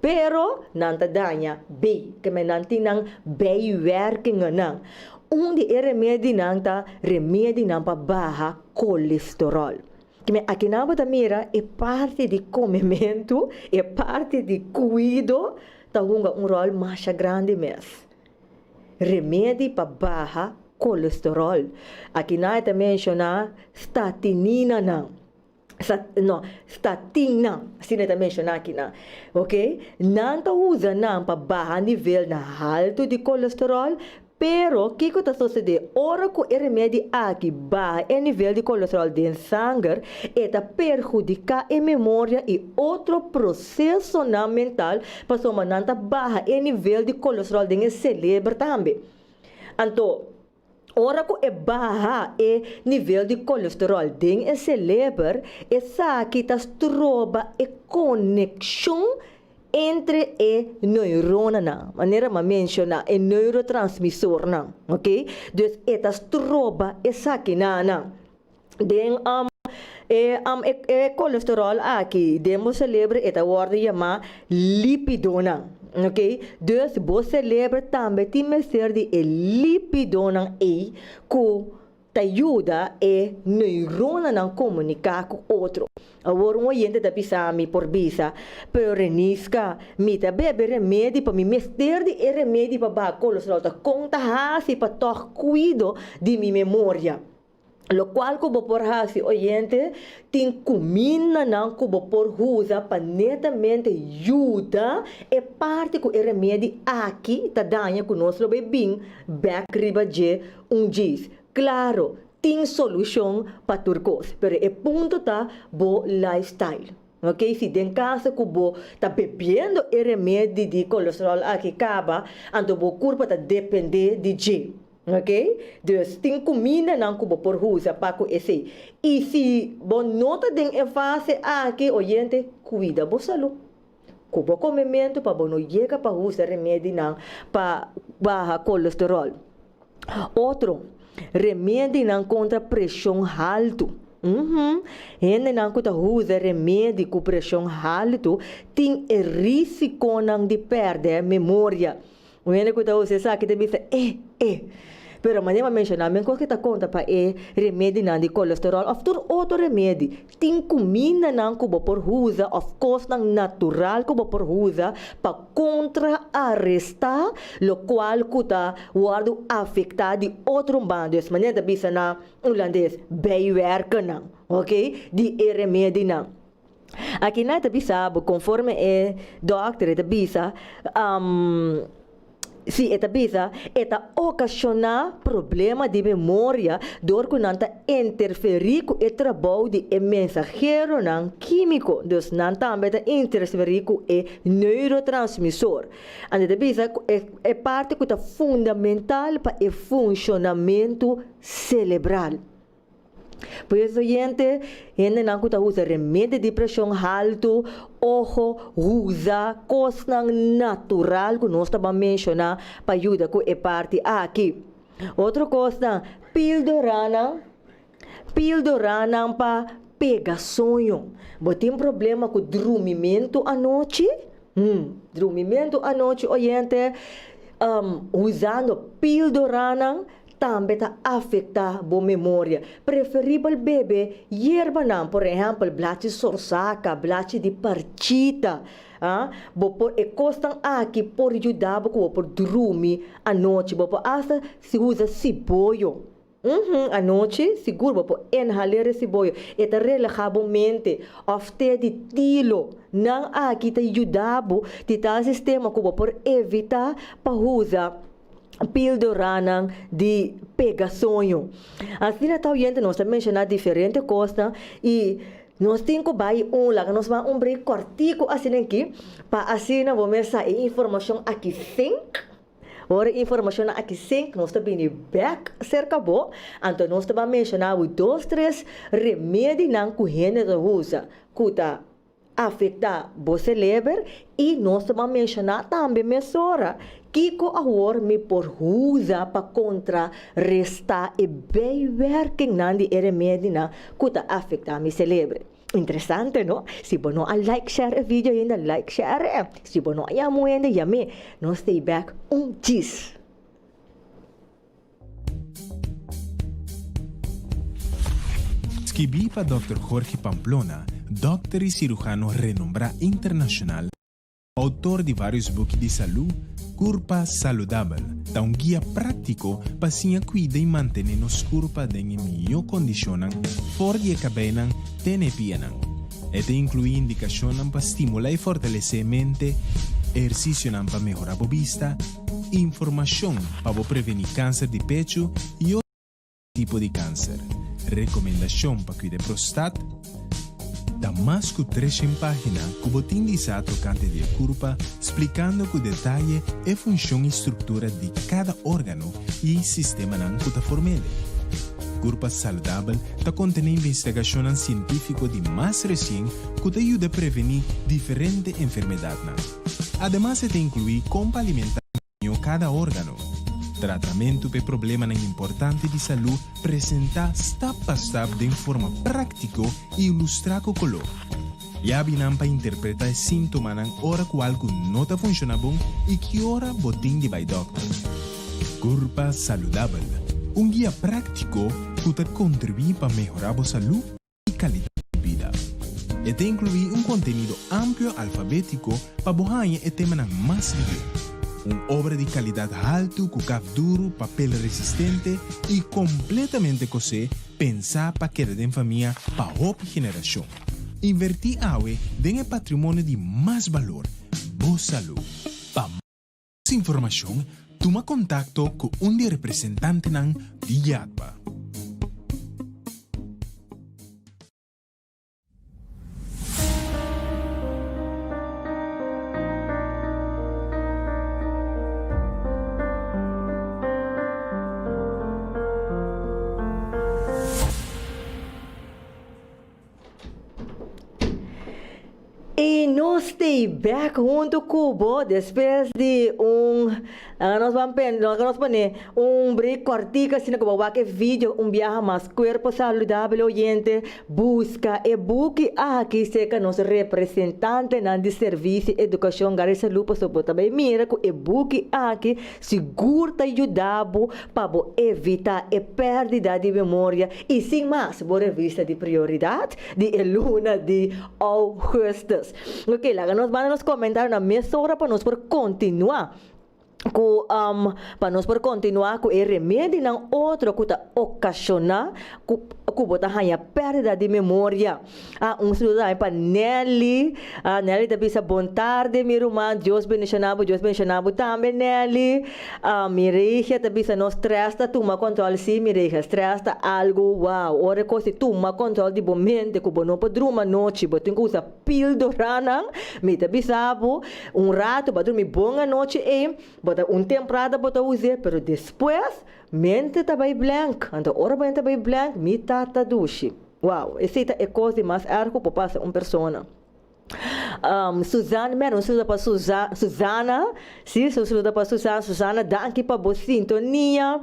pero nan ta daña B. Keme nan tin nan bijwerkingennan. Un di e remedinan ta remedinan pa baha kolesteròl. Keme akinan bo ta mira e parti di komementu, e parti di kuido ta hunga un ròl masha grandi mes. Remedi pa baha kolesteròl. Akinan e ta menshoná statininanan. No, statinnan, asina e ta menshoná akinan. Ok, nan ta usa nan pa baha nivelnan haltu di kolesteròl, pero kiko ta sosodé ora ku e remedi aki baha e nivel di kolesteròl den sanger, e ta perhudiká e memoria i otro prosesonan mental pasobra nan ta baha e nivel di kolesteròl den e seleber tambe. Anto. Ora ku e baha e nivel di kolesteròl den e seleber, esaki ta stroba e konekshon entre e neuronanan, manera mi a menshoná, e neurotransmisornan, oke. Dus e ta stroba esakinan. Den e e kolesteròl aki den bo seleber e ta wòrdu yamá lipidonan, ok. Dus bo seleber tambe tin mester di e lipidonan ei ku. ta yuda e neuronanan komuniká ku otro. Awor un oyente ta bisa mi por bisa, Pero Reniska, mi ta bebe remedi pa mi mester di e remedi pa baha kolesterol, ta kon ta hasi pa tòg kuido di mi memoria? Lokual ku bo por hasi oyente, tin kumindanan ku bo por usa pa netamente yuda e parti ku e remedi aki ta daña ku nos lo bai bin bèk riba dje un djis. Klaro, tin solushon pa tur kos, pero e punto ta bo lifestyle. Ok, si den kaso ku bo ta bebiendo e remedi di kolesteròl aki kaba, anto bo kurpa ta dependé di dje. Ok, dus tin kumindanan ku bo por usa pa ku esei. I si bo no ta den e fase aki, oyente, kuida bo salú. Ku bo komementu pa bo no yega pa usa remedinan pa baha kolesteròl. Otro, remedinan kontra preshon haltu. Uhum, hendenan ku ta usa remedi ku preshon haltu tin e risikonan di pèrdè memoria. Un hende ku ta usa esaki ta bisa, E, e. Pero manera mi a menshoná, men kos ku ta konta pa e remedinan di kolesteròl òf tur otro remedi, tin kumindanan ku bo por usa òf kosnan natural ku bo por usa pa kontraarestá lokual ku ta wòrdu afektá di otro banda. Dus manera ta bisa na hulandes, bijwerkennan, oke, di e remedinan. Aki nan ta bisa bo konforme e dòkter e ta bisa, si e ta bisa e ta okashoná problema di memoria dor ku nan ta interferí ku e trabou di e mensaheronan kímiko, dus nan tambe ta interferí ku e neurotransmisor. Anto e ta bisa ku e parti ku ta fundamental pa e funshonamentu selebral. Pues oyente, hendenan ku ta usa remedi di preshon haltu, oho, usa kosnan natural ku nos ta menshoná pa yuda ku e parti aki. Otro kosnan, pildoranan, pildoranan pa pega soño. Bo tin problema ku drumimentu anochi? Hmm, drumimentu anochi oyente, usando pildoranan tambe ta afektá bo memoria. Preferibel bebe yerbanan, por ehèmpel blachi sorsaka, blachi di parchita. Ah, bo por e kosnan aki por yuda bo ku bo por drumi anochi. Bo por asta si usa siboyo. Uhum, anochi sigur bo por inhaler e siboyo. E ta relahá bo mente. Òf te di tilo. Nan aki ta yuda bo di tal sistema ku bo por evitá pa usa pildoranan di pega soño. Asina ta oyente nos ta menshoná diferente kosnan i nos tin ku bai un laga nos bai un break kòrtiku asina aki pa asina bo mes sa e informashon aki sink. Ora e informashonnan aki sink nos ta bini bèk serka bo anto nos ta bai menshoná bo dos tres remedinan ku hende ta usa ku ta afektá bo seleber i nos ta ban menshoná tambe mesora kiko awor mi por usa pa kontrarestá e bijwerkingnan di e remedinan ku ta afektá mi seleber. Interesante no? Si bo no a like share e video ainda like share e. Si bo no a yama un hende yam'é. Nos ta ei bèk un djis. Skibí pa Dòkter Jorge Pamplona, dòkter i sirujano renombrá internashonal, outor di vários buki di salú, Kurpa Saludabel ta un guia práktiko pa siña kuida i mantené nos kurpa den e mihó kondishonnan for di e kabeinan te na e pianan. E ta inkluí indikashonnan pa stimulá i fortalesé mente, ehersisionan pa mehorá bo bista, Informashon pa bo prevení kanser di pechu i otro tipo di kanser. Rekomendashon pa kuida e prostat. Ta mas ku treshen página ku bo tin di sa tokante di e kurpa splikando ku detaye e funshon i struktura di kada órgano i sistemanan ku ta form'ele. Kurpa Saludabel ta kontené investigashonnan sientífiko di mas resien ku ta yuda prevení diferente enfermedatnan. Ademas e ta inkluí kon pa alimentá mihó kada órgano, tratamentu p'e problemanan importante di salú presentá stap pa stap den forma práktiko i ilustrá ku koló. Yabinan pa interpretá e síntomanan ora ku algu no ta funshoná bon i ki ora bo tin di bai dòkter. Kurpa Saludabel, un guia práktiko ku. ku ta kontribuí pa mehorá bo salú i kalidat di bida. E ta inkluí un kontenido amplio alfabétiko pa bo haña e temanan mas lihé. Un obra di kalidat haltu ku kaf duru, papel resistente i kompletamente kosé pensá pa keda den famia pa hopi generashon. Invertí awe den e patrimonio di mas balor, bo salú. Pa mas informashon, tuma kontakto ku un di e representantenan di YADBA. I nos t'ei bek huntu ku bo despues di un, laga nos ban pen, laga nos pone un break kòrtiku asina ku bo wak e video un biaha mas. Kuerpo Saludabel Oyente, buska e buki aki serka nos representantenan di Servisio Edukashon Gari Salú pasobra bo ta bai mira ku e buki aki sigur ta yuda bo pa bo evitá e pèrdida di memoria I sin mas, bo revista di prioridat di e luna di ougùstùs. Oke, laga nos manda nos komentarionan mesora pa nos por kontinuá ku pa nos por kontinuá ku e remedinan otro ku ta okashoná ku ku bo ta haña pèrdida di memoria. Ah, un saludo tambe pa Nelly. Ah, Nelly ta bisa bon tarde mi ruman, Dios bendishoná bo, Dios bendishoná bo tambe Nelly. Ah, mi regia ta bisa no stress ta tuma control, sí mi regia, stress ta algo wow, ora e cos di tuma control di bo mente cu bo no por druma anochi, bo tin cu usa pildoranan, mi ta bisa bo, un rato bo a drumi bon anochi ey, bo ta un temporada bo ta us'e, pero despues mente ta bay blank, anto ora bo mente ta bay blank mi tata dushi. Wow, esei ta e kos di mas erg ku por pasa un persona. Suzanne Mer, un saludo pa Suzana, si, un saludo pa Suzana. Suzana, danki pa bo sintonia.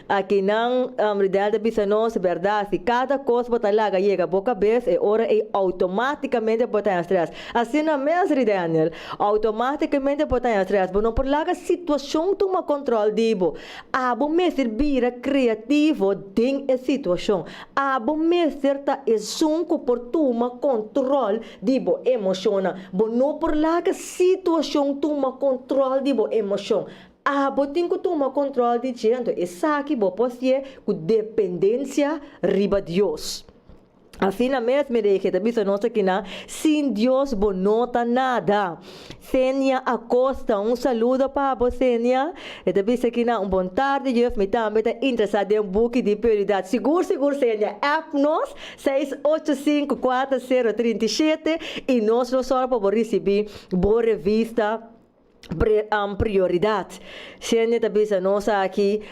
Akinan Ridel ta bisa nos, bèrdat, si kada kos bo ta laga yega bo kabes, e ora ei outomátikamente bo ta haña strès. Asina mes, Rideniel, outomátikamente bo ta haña strès. Bo no por laga situashon tuma kòntròl di bo. Abo mester bira kreativo den e situashon. Abo mester ta esun ku por tuma kontrol di bo emoshonnan. Bo no por laga situashon tuma kontrol di bo emoshon. Abo tin ku tuma kontrol di dje, anto esaki bo por hasié ku dependensia riba Dios. Asina mes mi rege ta bisa nos akinan, sin Dios bo no ta nada. Senia Acosta, un saludo pa bo Senia. E ta bisa akinan, un bon tardi juf, mi tambe ta interesa den buki di prioridad. Sigur sigur Senia, app nos 685 4037 y nos lo sòru pa bo ricibi bo revista. Prioridat. Shende ta bisa nos aki,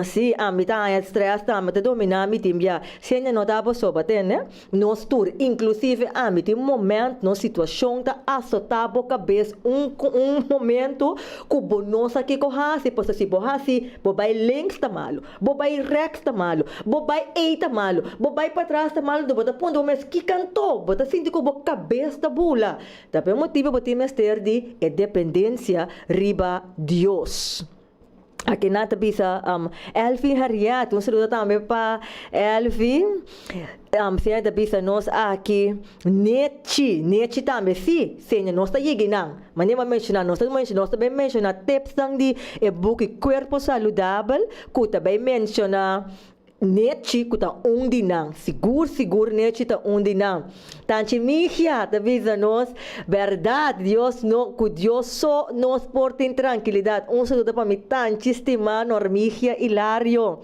Si, ami ta haña strès tambe ta dominá mi tin bia. Shende no ta boso tende. Nos tur, inklusive ami, tin moment nos situashon ta asotá bo kabes un un momento ku bo no sa kiko hasi, pasobra si bo hasi, bo bai links ta malu, bo bai rèks ta malu, bo bai ei ta malu, bo bai patras ta malu, bo ta puntra bo mes kikantó, bo ta sinti ku bo kabes ta bula. Ta p'e motibu bo tin mester di e dependensia riba Dios. Akinan ta bisa Elvin Harriet, un saludo tambe pa Elvin. Señor ta bisa nos aki nechi, nechi tambe si, Señor nos ta yegi nan. Manera bo a menshona, nos ta menshona, nos ta bai menshona tipsnan di e buki Cuerpo Saludabel ku ta bai menshona Nechi ku ta un di nan. Sigur sigur Nechi ta un di nan. Tanchi Migia ta bisa nos bèrdat Dios no ku Dios so nos por tin trankilidat. Un saludo pa mi tanchi stimá Normigia Hilario.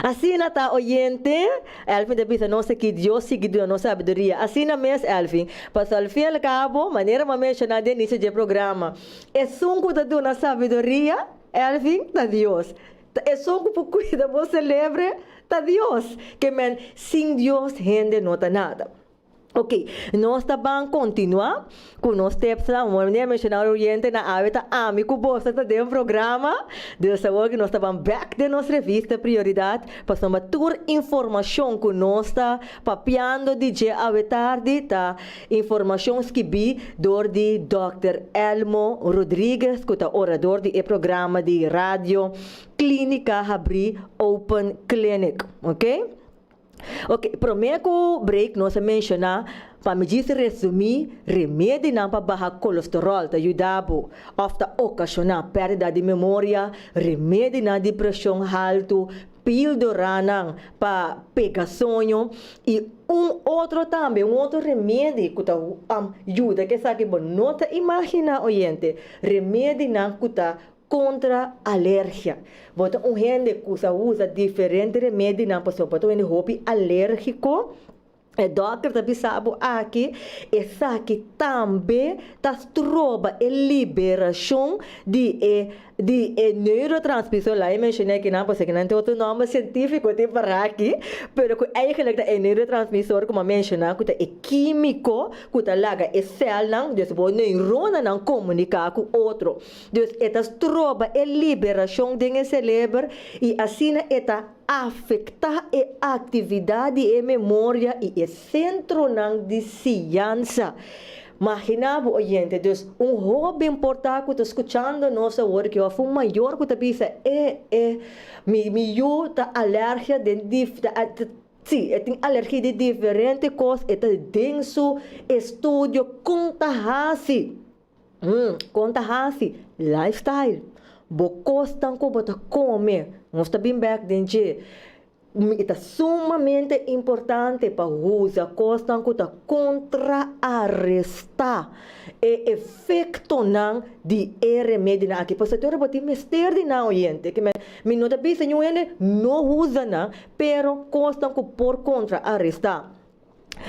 Asina ta oyente, Elvin ta bisa nos aki Dios sigui duna nos sabiduria. Asina mes Elvin, pasobra al fin al kabo manera bo a menshoná den inicio dje programa, esun ku ta duna sabiduria, Elvin, ta Dios. Ta esun ku por kuida bo selebre ta Dios. Ke men, sin Dios hende no ta nada. Ok, nos ta ban kontinuá ku nos tipsnan. Manera menshoná oyentenan awe ta ami ku boso ta den programa. Dus awor ku nos ta ban bèk den nos revista Prioridat pasobra tur informashon ku nos ta papiando di dje awe tardi ta informashon skibí dor di dòkter Elmo Rodriguez ku ta orador di e programa di radio Klínika Habrí Open Clinic. Ok. Ok, promé ku break nos a menshoná pa mi djis resumí remedinan pa baha kolesteròl ta yuda bo òf ta okashoná pèrdida di memoria, remedinan di preshon haltu, píldoranan pa pega soño i un otro tambe, un otro remedi ku ta yuda ku esaki bo no ta imaginá oyente, remedinan ku ta Kontra alergia. Bo ta un hende ku sa usa diferente remedinan pasobra bo ta un hende hopi alérgiko. E dòkter ta bisa bo aki, esaki tambe ta stroba e liberashon di e di e neurotransmisor. Laat mi menshoná akinan pasobra kinan tin otro nòmber sientífiko tin para aki, pero ku eigentlik ta e neurotransmisor ku mi a menshoná ku ta e kímiko ku ta laga e sèlnan, dus bo neuronanan komuniká ku otro. Dus e ta stroba e liberashon den e seleber i asina e ta afektá e aktividat di e memoria i e sentronan di siñansa. Maginá bo, oyente, dus un hóben por ta ku ta skuchando nos awor aki òf un mayor ku ta bisa, E, e, mi, mi yu ta alergia den dif, ta, sí, e tin alergia di diferente kos, e ta den su estudio, kon ta hasi? Kon ta hasi? Lifestyle. Bo kosnan ku bo ta kome, nos ta bin bèk den dje. E ta sumamente importante pa usa kosnan ku ta kontraarestá e efektonan di e remedinan aki. Pasobra te ora bo tin mester di nan oyente. Ke men, mi no ta bisa niun hende no usa nan, pero kosnan ku por kontraarestá.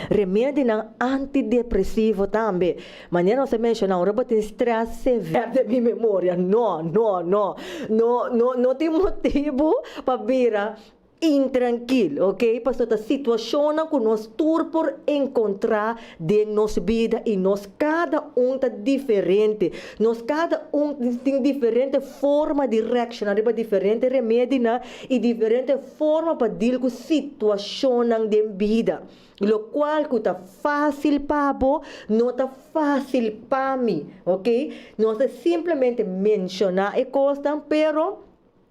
Remedinan antidepresivo tambe. Manera nos a menshoná, ora bo tin strès sever den mi memoria, no, no, no, no, no, no tin motibu pa bira intrankil, ok? Pasobra ta situashonnan ku nos tur por enkontrá den nos bida i nos kada un ta diferente. Nos kada un tin diferente forma di reakshoná riba diferente remedinan i diferente forma pa deal ku situashonnan den bida. Lokual ku ta fásil pa bo, no ta fásil pa mi, ok? Nos ta simplemente menshoná e kosnan, pero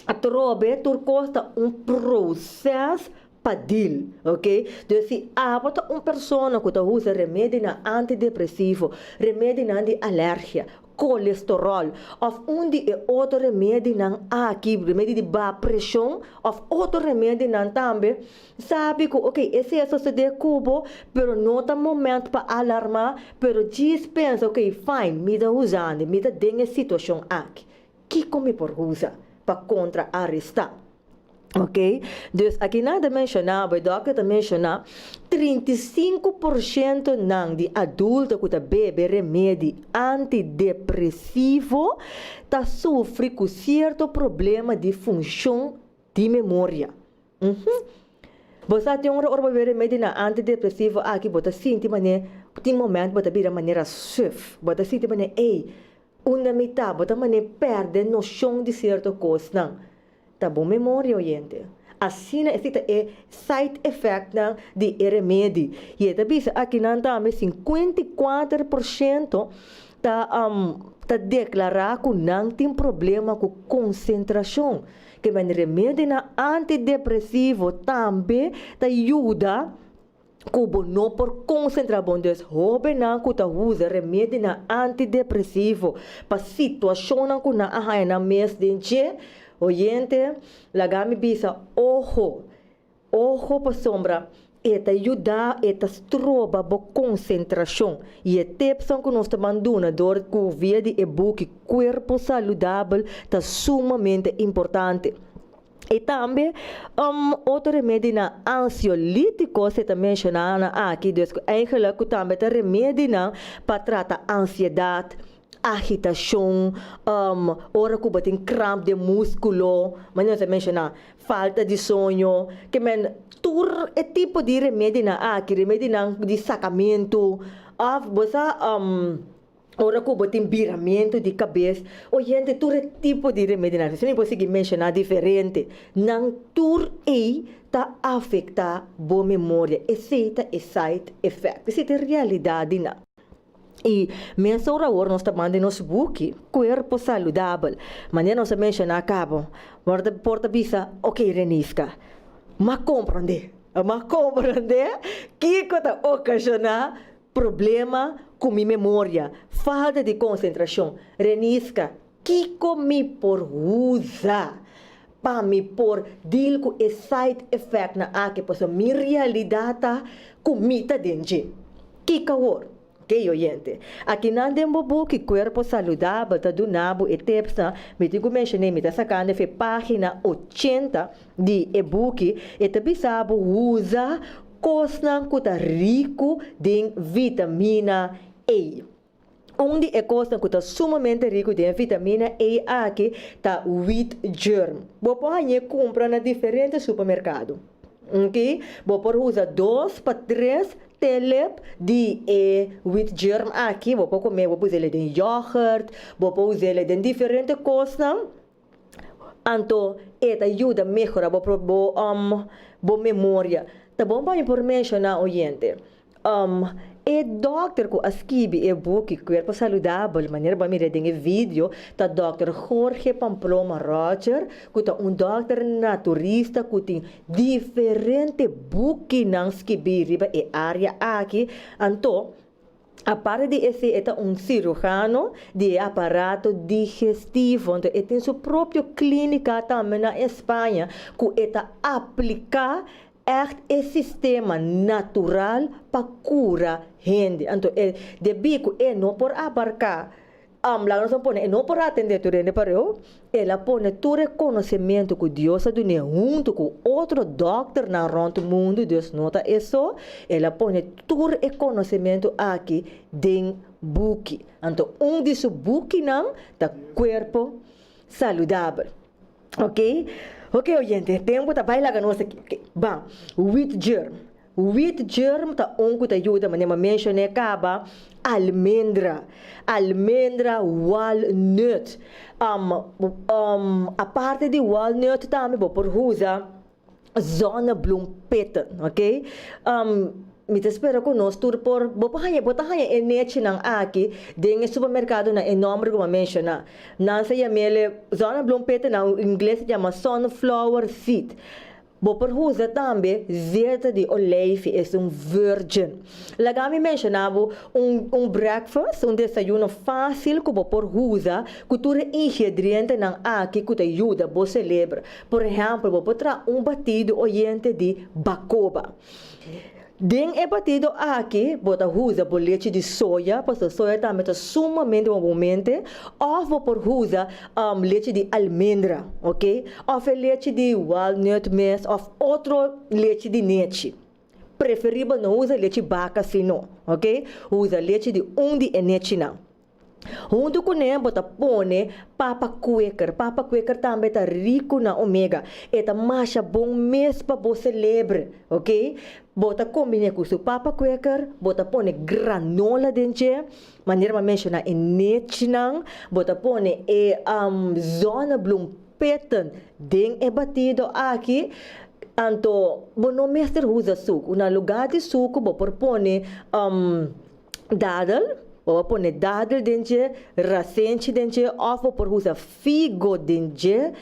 atrobe tur kos ta un proses pa deal, ok? Dus si abo ta un persona ku ta usa remedinan antidepresivo, remedinan di alergia, kolesterol òf un di e otro remedinan aki, remedi di baha preshon òf otro remedinan tambe, sabi ku ok esei a sosodé ku bo, pero no ta moment pa alarmá, pero djis pensa ok fine mi ta usando, mi ta den e situashon aki, kiko mi por usa pa kontra arestá? Ok, dus aki nan ta menshoná, bo e dòkter ta menshoná, 35% nan di adulto ku ta bebe remedi antidepresivo ta sufri ku sierto problema di funshon di memoria. Uhum. Bo sa tin ora ora bo bebe remedinan antidepresivo aki bo ta sinti manera, tin momento bo ta bira manera suf, bo ta sinti manera ey, unda mi ta, bo ta manera pèrdè noshon di sierto kosnan. Ta bo memoria oyente. Asina esei ta e side effectnan di e remedi. I e ta bisa akinan tambe 54% ta ta deklará ku nan tin problema ku konsentrashon. Ke men remedinan antidepresivo tambe ta yuda ku bo no por konsentrá bon. Dus hóbennan ku ta usa remedinan antidepresivo pa situashonnan ku nan a haña nan mes den dje, oyente, laga mi bisa oho, oho pasobra e ta yuda, e ta stroba bo konsentrashon. I e tipsnan ku nos ta ban duna dor ku via di e buki Kuerpo Saludabel ta sumamente importante. I tambe otro remedinan ansiolítiko se ta menshoná nan aki, dus ku eigenlijk ku tambe ta remedinan pa trata ansiedat, agitashon, ora ku bo tin kramp den múskulo, manera nos a menshoná, falta di soño, ke men tur. Tur e tipo di remedinan aki, remedinan di sakamentu òf bo sa ora ku bo tin biramentu di kabes, oyente tur e tipo di remedinan aki, mi por sigui menshoná diferente, nan tur ei ta afektá bo memoria, esei ta e side effect, esei ta e realidat di nan. I mesora awor nos ta manda nos buki Cuerpo Saludabel. Manera nos a menshoná kaba, bo ta por ta bisa, Ok, Reniska, m'a komprondé, m'a komprondé kiko ta okashoná problema ku mi memoria, falta di konsentrashon. Reniska, kiko mi por usa pa mi por deal ku e side effectnan aki pasobra mi realidat ta ku mi ta den dje. Kiko awor? Key oyente. Akinan den bo buki Cuerpo Saludabel ta duna bo e tipsnan, mi tin ku menshoné mi ta sakando efe pagina 80 di e buki, e ta bisa bo usa kosnan ku ta riku den vitamina E. Un di e kosnan ku ta sumamente riku den e vitamina E aki ta wheat germ. Bo por hañ'é kumpra na diferente supermerkado. Oke, bo por usa dos pa tres telep di e wheat germ aki. Bo por kome, bo por us'é den yoghurt, bo por us'é den diferente kosnan. Anto e ta yuda mehora bo bo bo memoria. Ta bon pa mi por menshoná oyente, e dòkter ku a skibi e buki Kuerpo Saludabel, manera bo a mira den e video, ta dòkter Jorge Pamploma Roger, ku ta un dòkter naturista ku tin diferente bukinan skibí riba e área aki. Anto, Aparte di esei e ta un siruhano di e aparato digestivo, anto e tin su propio klínika tambe na España ku e ta apliká ègt e sistema natural pa kura hende. Anto e debí ku e no por abarká Laga nos a pone, e no por atendé tur hende pareu, el a pone tur e konosementu ku Dios a dun'é huntu ku otro dòkternan rònt mundu, Dios no ta e so, el a pone tur e konosementu aki den buki. Anto un di su bukinan ta Kuerpo Saludabel. Ok, ok oyente, tempu ta bai laga nos aki. Ok, ban, wheat germ. Wheat germ ta un ku ta yuda, manera mi a menshoné kaba, almendra, almendra, walnut. Aparte di walnut tambe bo por usa zonnebloempitten, ok. Mi ta spera ku nos tur por, bo por haña, bo ta haña e nechinan aki den e supermerkadonan, e nòmber ku mi a menshoná. Nan sa yam'el zonnebloempitten, na ingles ta yama sunflower seed. Bo por usa tambe zeta di oleifi, es un virgin. Laga mi menshoná bo un un breakfast, un desayuno fásil ku bo por usa ku tur e ingredientenan aki ku ta yuda bo selebra. Por ehèmpel, bo por traha un batido oyente di bakoba. Den e batido aki bo ta usa bo lechi di soya, pasobra soya tambe ta sumamente bon pa bo mente, òf bo por usa lechi di almendra, ok, òf e lechi di walnut mes òf otro lechi di nechi. Preferibel no usa lechi baka si no, ok, usa lechi di un di e nechinan. Huntu kuné bo ta pone papa kweker. Papa kweker tambe ta riku na omega. E ta masha bon mes pa bo selebre, ok. Bo ta kombiné ku su papa kweker, bo ta pone granola den dje, manera mi a menshoná e nechinan, bo ta pone e zonnebloempetten den e batido aki. Anto bo no mester usa suku. Na lugá di suku bo por pone Dadel, bo por pone dadel den dje, rasenchi den dje òf bo por usa figo den dje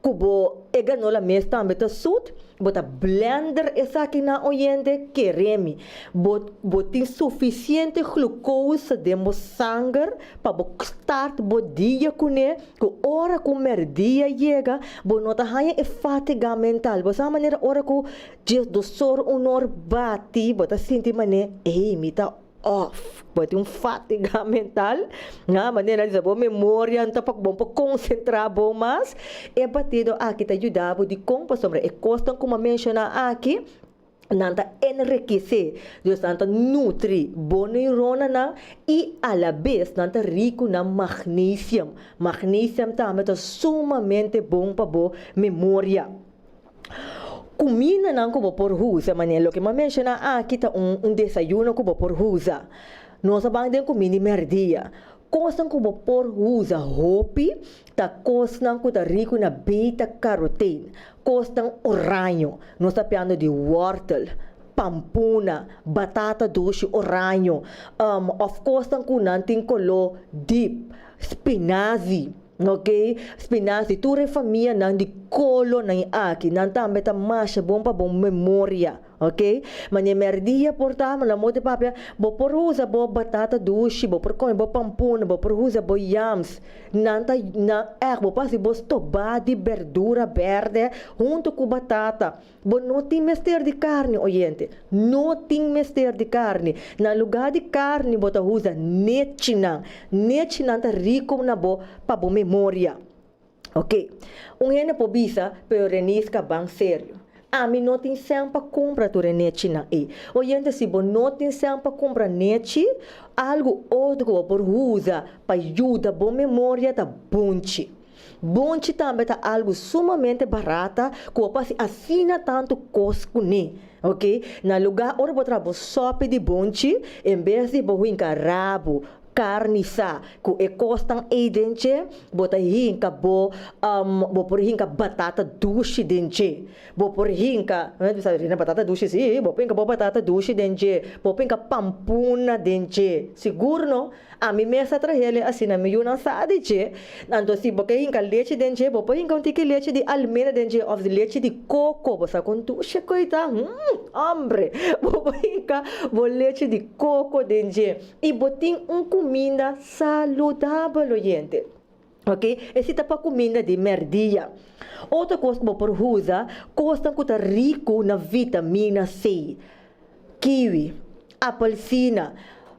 ku bo e granola mes tambe ta sut. Bo ta blender esaki na oyente, kere mi. Bo bo tin sufisiente glukosa den bo sanger pa bo start bo dia kuné ku ora ku mèrdia yega bo no ta haña e fatiga mental. Bo sa manera ora ku Djes dosor un or bati bo ta sinti manera ey mi ta off, bo tin un fatiga mental, na manera nan bisa bo memoria no ta bon pa konsentra bo mas, e batido aki ta yuda bo dikon pasobra e kosnan ku mi a menshona aki nan ta enrikesé, dus nan ta nutri bo neuronanan i alabes nan ta riku na magnesium, magnesium tambe ta sumamente bon pa bo memoria. Kumindanan ku bo por usa, manera loke mi a menshoná aki ta un un desayuno ku bo por usa. Nos a ban den kuminda di mèrdia. Kosnan ku bo por usa hopi ta kosnan ku ta riku na beta carotene, kosnan oraño, nos ta piando di wòrtel, pampuna, batata dushi oraño, òf kosnan ku nan tin koló dip, spinazi, ok, spinazi, tur e famianan di kolonan aki, nan tambe ta masha bon pa bo memoria. Ok, mane merdia por ta, na modo di papia, bo por usa bo batata dushi, bo por come bo pampuna, bo por usa bo yams. Nan ta, nan ègt, bo por hasi bo stobá di berdura bèrdè huntu ku batata. Bo no tin mester di karni, oyente. No tin mester di karni. Na lugá di karni bo ta usa nechinan. Nechinan ta riku na bo pa bo memoria. Ok, un hende por bisa, pero Renisca ban serio. Ami no tin sèn pa kumpra tur e nechinan ei. Oyente, si bo no tin sèn pa kumpra nechi, algu otro ku bo por usa pa yuda bo memoria ta bunchi. Bunchi tambe ta algu sumamente barata ku bo por hasi asina tantu kos kuné. Ok, na lugá ora bo traha bo sòpi di bunchi, en bes di bo hinka rabu, Karnisá ku e kosnan ei den dje, bo ta hinka bo, bo por hinka batata dushi den dje. Bo por hinka, batata dushi si, bo por hinka bo batata dushi den dje, bo por hinka pampuna den dje. Sigur no, ami mes a trahel e asina, mi yunan sa di dje. Anto si bo ke hinka lechi den dje, bo por hinka un tiki lechi di almendra den dje òf lechi di koko, bo sa kon dushi ku ta, humm, hombre! Bo por hinka bo lechi di koko den dje. I bo tin un kuminda saludabel, oyente. Ok, esei ta pa kuminda di mèrdia. Otro kos ku bo por usa, kosnan ku ta riku na vitamina C. Kiwi, apelsina.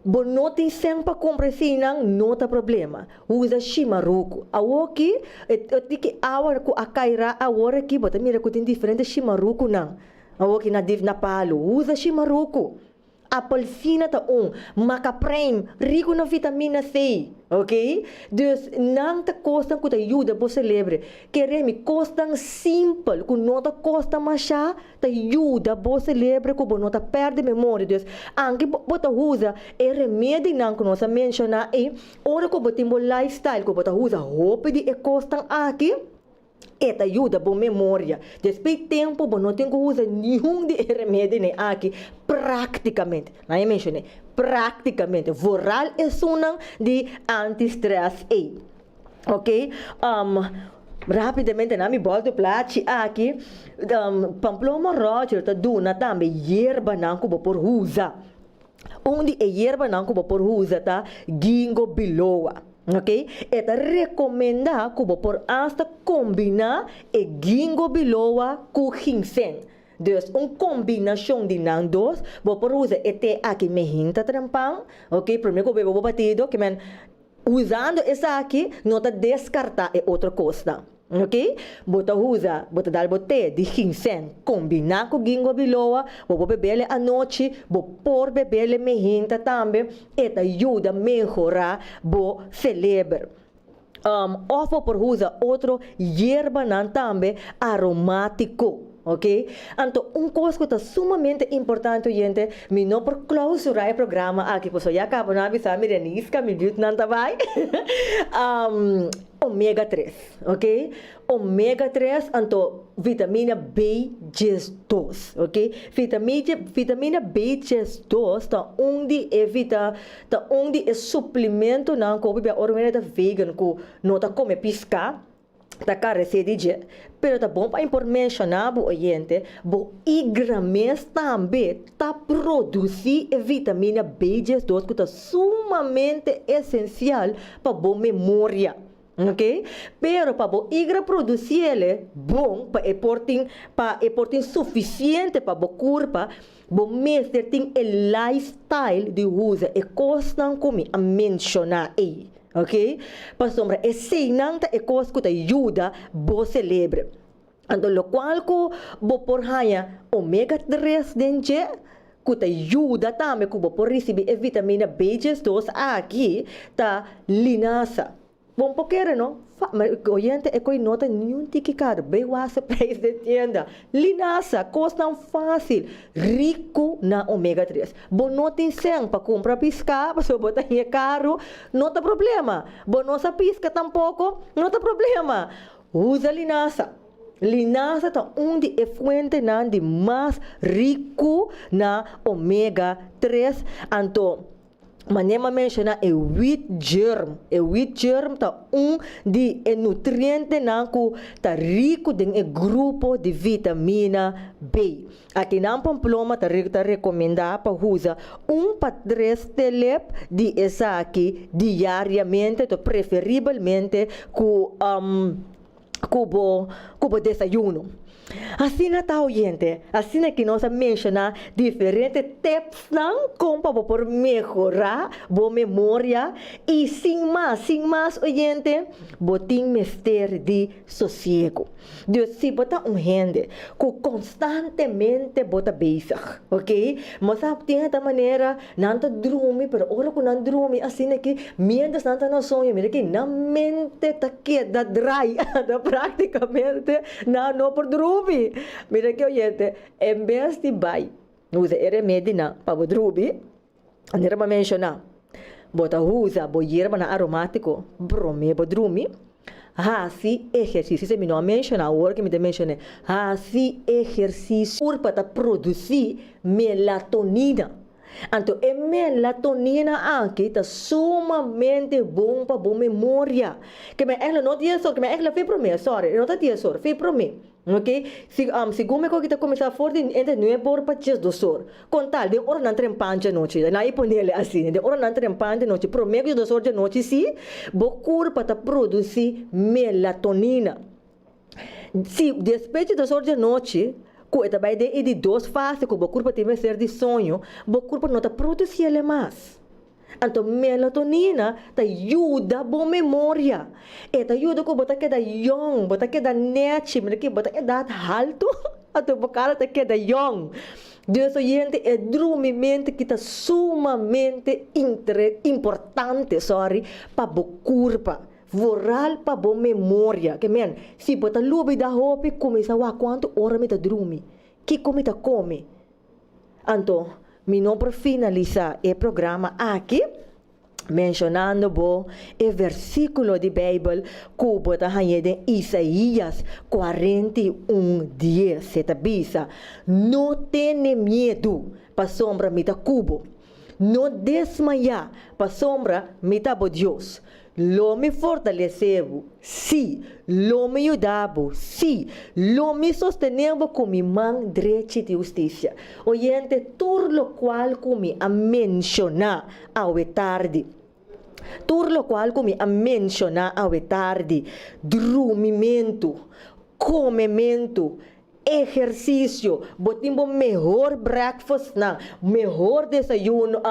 Bo no tin sèn pa kumpra eseinan, no ta problema. Usa shimaruku. Awoki, e tiki awa ku a kairá awor aki, bo ta mira ku tin diferente shimarukunan. Awoki na na palu. Usa shimaruku. Apelsina ta un macaprijn riku na vitamina C, ok? Dus nan ta kosnan ku ta yuda bo selebre. Kere mi kosnan simpel ku no ta kosta masha ta yuda bo selebre ku bo no ta pèrdè memoria. Dus anke bo ta usa e remedinan ku nos a menshoná ei, ora ku bo tin bo lifestyle ku bo ta usa hopi di e kosnan aki, E ta yuda bo memoria. Despues tempu bo no tin ku usa niun di e remedinan aki praktikamente. Nan e menshoné, praktikamente. Vooral esunnan di anti-stress ei. Ok, rapidamente na mi bòltu plachi aki, Pamploma Roger ta duna tambe yerbanan ku bo por usa. Un di e yerbanan ku bo por usa ta Ginkgo biloba. Ok, e ta rekomendá ku bo por asta kombiná e Ginkgo biloba ku ginseng. Dus un kombinashon di nan dos, bo por usa e te aki mehinta trempan, ok, promé ku bo bebe bo batido, ke men Usando esaki no ta deskartá e otro kosnan. Ok? Bo ta usa, bo ta dal bo te di ginseng kombiná ku ginkgo biloba, bo por bebele anochi, bo por bebele mehinta tambe, e ta yuda mehorá bo seleber. Òf bo por usa otro yerbanan tambe aromátiko. Ok, anto un kos ku ta sumamente importante oyente, mi no por klausurá e programa aki pasobra ya kaba nan a bisa mi Reniska mi buurtnan ta bai omega tres ok, omega tres anto vitamina B 12 ok, vitamina B 12 ta un di e vita ta un di e suplimentonan ku hopi bia ora un hende ta vegan ku no ta kome piská. ta karesé di dje, pero ta bon pa por menshoná bo oyente, bo igra mes tambe ta produsí e vitamina B 12 ku ta sumamente esensial pa bo memoria, ok. Pero pa bo igra produsiele bon pa e por tin pa e por tin sufisiente pa bo kurpa, bo mester tin e lifestyle di usa e kosnan ku mi a menshoná ei. Ok, pasobra eseinan ta e kos ku ta yuda bo selebre. Anto lokual ku bo por haña omega tres den dje, ku ta yuda tambe ku bo por risibí e vitamina B 12 aki, ta linasa. Bon por kere no? Oyente, e koi no ta niun tiki karu. Bai wak prijs den tienda. Linasa, kosnan fásil, riku na omega 3. Bo no tin sèn pa kumpra piská, pasobra bo ta haña karu, no ta problema. Bo no sa piska tampoko, no ta problema. Usa linasa. Linasa ta un di e fuentenan di mas riku na omega 3. Anto, manera mi a menshoná e wheat germ. E wheat germ ta un di e nutrientenan ku ta riku den e grupo di vitamina B. Akinan Pamploma ta ta rekomendá pa usa un pa tres telep di esaki diariamente, to preferibelmente ku ku bo ku bo desayuno. Asina ta, oyente, asina ku nos a menshoná diferente tipsnan kon pa bo por mehorá bo memoria i sin mas, oyente, bo tin mester di sosiegu. Dus si bo ta un hende ku konstantemente bo ta bezig, ok? Mas tin e manera nan ta drumi, pero ora ku nan drumi asina ku mientras nan ta na soño, mira ku nan mente ta keda drai, práktikamente nan no por drumi. Mira ku, oyente, en bes di bai usa e remedinan pa bo drumi, manera mi a menshoná, bo ta usa bo yerbanan aromátiko promé bo drumi, hasi ehersisio, si mi no a menshoná, awor ku mi ta menshoná, hasi ehersisio. Kurpa ta produsí melatonina. Anto e melatonina aki ta sumamente bon pa bo memoria. Ke men eigenlijk no 10 or, ke men eigenlijk fe promé, sorry, no ta 10 or, fe promé. Ok? Si, segun mi ku ta kuminsá for di entre 9 or pa 12 or. Kontal, den oranan trempan di anochi, laga pon'é asina, den oranan trempan di anochi, promé ku 2 or di anochi si, bo kurpa ta produsí melatonina. Si despues di 2 or di anochi, ku e ta bai den e di dos fase ku bo kurpa tin mester di soño, bo kurpa no ta produsí mas. Anto melatonina ta yuda bo memoria. E ta yuda ku bo ta keda young, bo ta keda nechi, mira ku bo ta edat haltu, anto bo kara ta keda young. Dus, oyente, e drumimentu ku ta sumamente importante, sorry, pa bo kurpa. Vooral pa bo memoria. Ke men, si bo ta lubidá hopi, kuminsá wak kuantu ora mi ta drumi. Kiko mi ta kome. Anto, mi no por finalisá e programa aki menshonando bo e versíkulo di Beibel ku bo ta haña den Isaías 41:10. E ta bisa: "No tene miedu, pasobra mi ta ku bo. No desmayá, pasobra mi ta bo Dios. Lo mi fortalesé bo, sí, lo mi yuda bo, sí, lo mi sostené bo ku mi man drechi di hustisia." Oyente, tur lokual ku mi a menshoná awe tardi, tur lokual ku mi a menshoná awe tardi, drumimentu, komementu, ehersisio, bo tin bo mehor breakfast nan, mehor desayuno,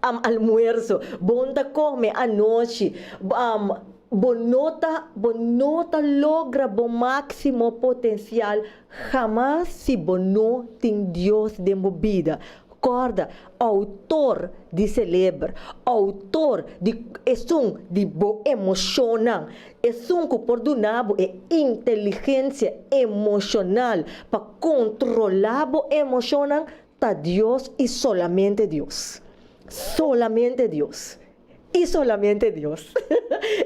almuerso, bo ta kome anochi, bo no ta logra bo máksimo potensial hamas si bo no tin Dios den bo bida. Kòrda, outor di seleber, outor di esun di bo emoshonnan, esun ku por duna bo e inteligensia emoshonal pa kontrolá bo emoshonnan, ta Dios i solamente Dios. Solamente Dios. I solamente Dios.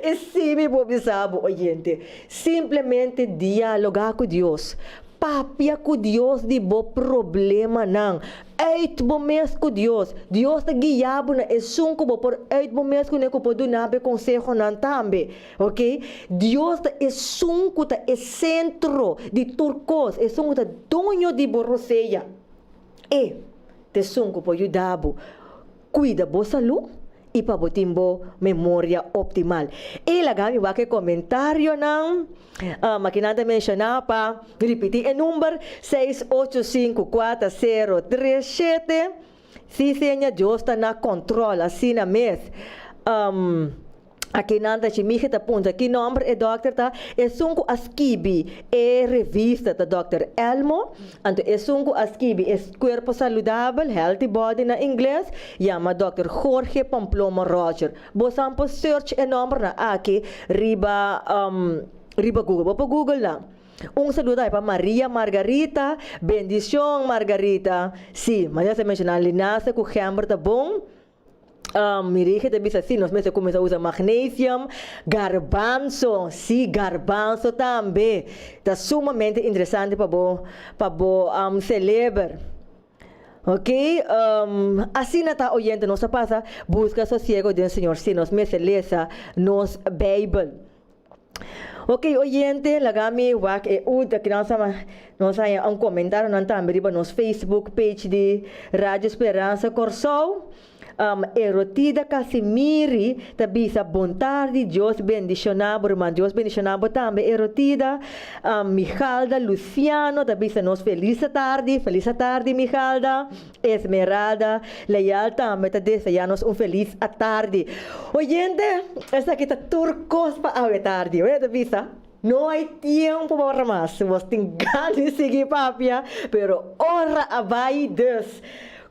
Esei mi por bisa bo, oyente. Simplemente dialogá ku Dios. Papia ku Dios di bo problemanan. Uit bo mes ku Dios. Dios ta guia bo na esun ku bo por uit bo mes kuné, ku por duna bo konsehonan tambe. Ok? Dios ta esun ku ta e sentro di tur kos. Esun ku ta doño di bo rosea. E ta esun ku por yuda bo kuida bo salú i pa bo tin bo memoria optimal. I laga mi wak e komentarionan. Akinan ta menshoná pa ripití e number 6854037. Sí, Señor, Dios ta na kontrol, asina mes. Akinan ta Shimige ta puntra ki nomber e dokter ta. Esun ku a skibi e revista ta dokter Elmo. Anto esun ku a skibi e Cuerpo Saludabel, Healthy Body na ingles, yama dokter Jorge Pamploma Roger. Bosan por search e nombernan aki riba riba Google. Bo por Google nan. Un saludo tambe pa Maria Margarita. Bendicion Margarita. Si, manera sa menciona linaza cu gember ta bon. Mirige ta bisa si nos mester cuminsa usa magnesium, garbanzo, si garbanzo tambe ta sumamente interesante pa bo pa bo celeber. Ok, asina ta oyente nos ta pasa busca sosiego den Señor si nos mester lesa nos Bijbel. Ok oyente laga mi wak e ut aki nos a nos haña un comentarionan tambe riba nos Facebook page di Radio Speransa Kòrsou. Erotida Casimiri ta bisa bon tardi Dios bendiciona bo ruman Dios bendiciona bo tambe Erotida. Mijalda Luciano ta bisa nos feliz tardi feliz tardi Mijalda. Esmeralda Leal tambe ta desea nos un feliz atardi. Oyente, esaki ta tur kos pa awe tardi. Oye ta bisa, no hay tiempo pa ora mas. Bos tin gana di sigui papia, pero ora a bai. Dus,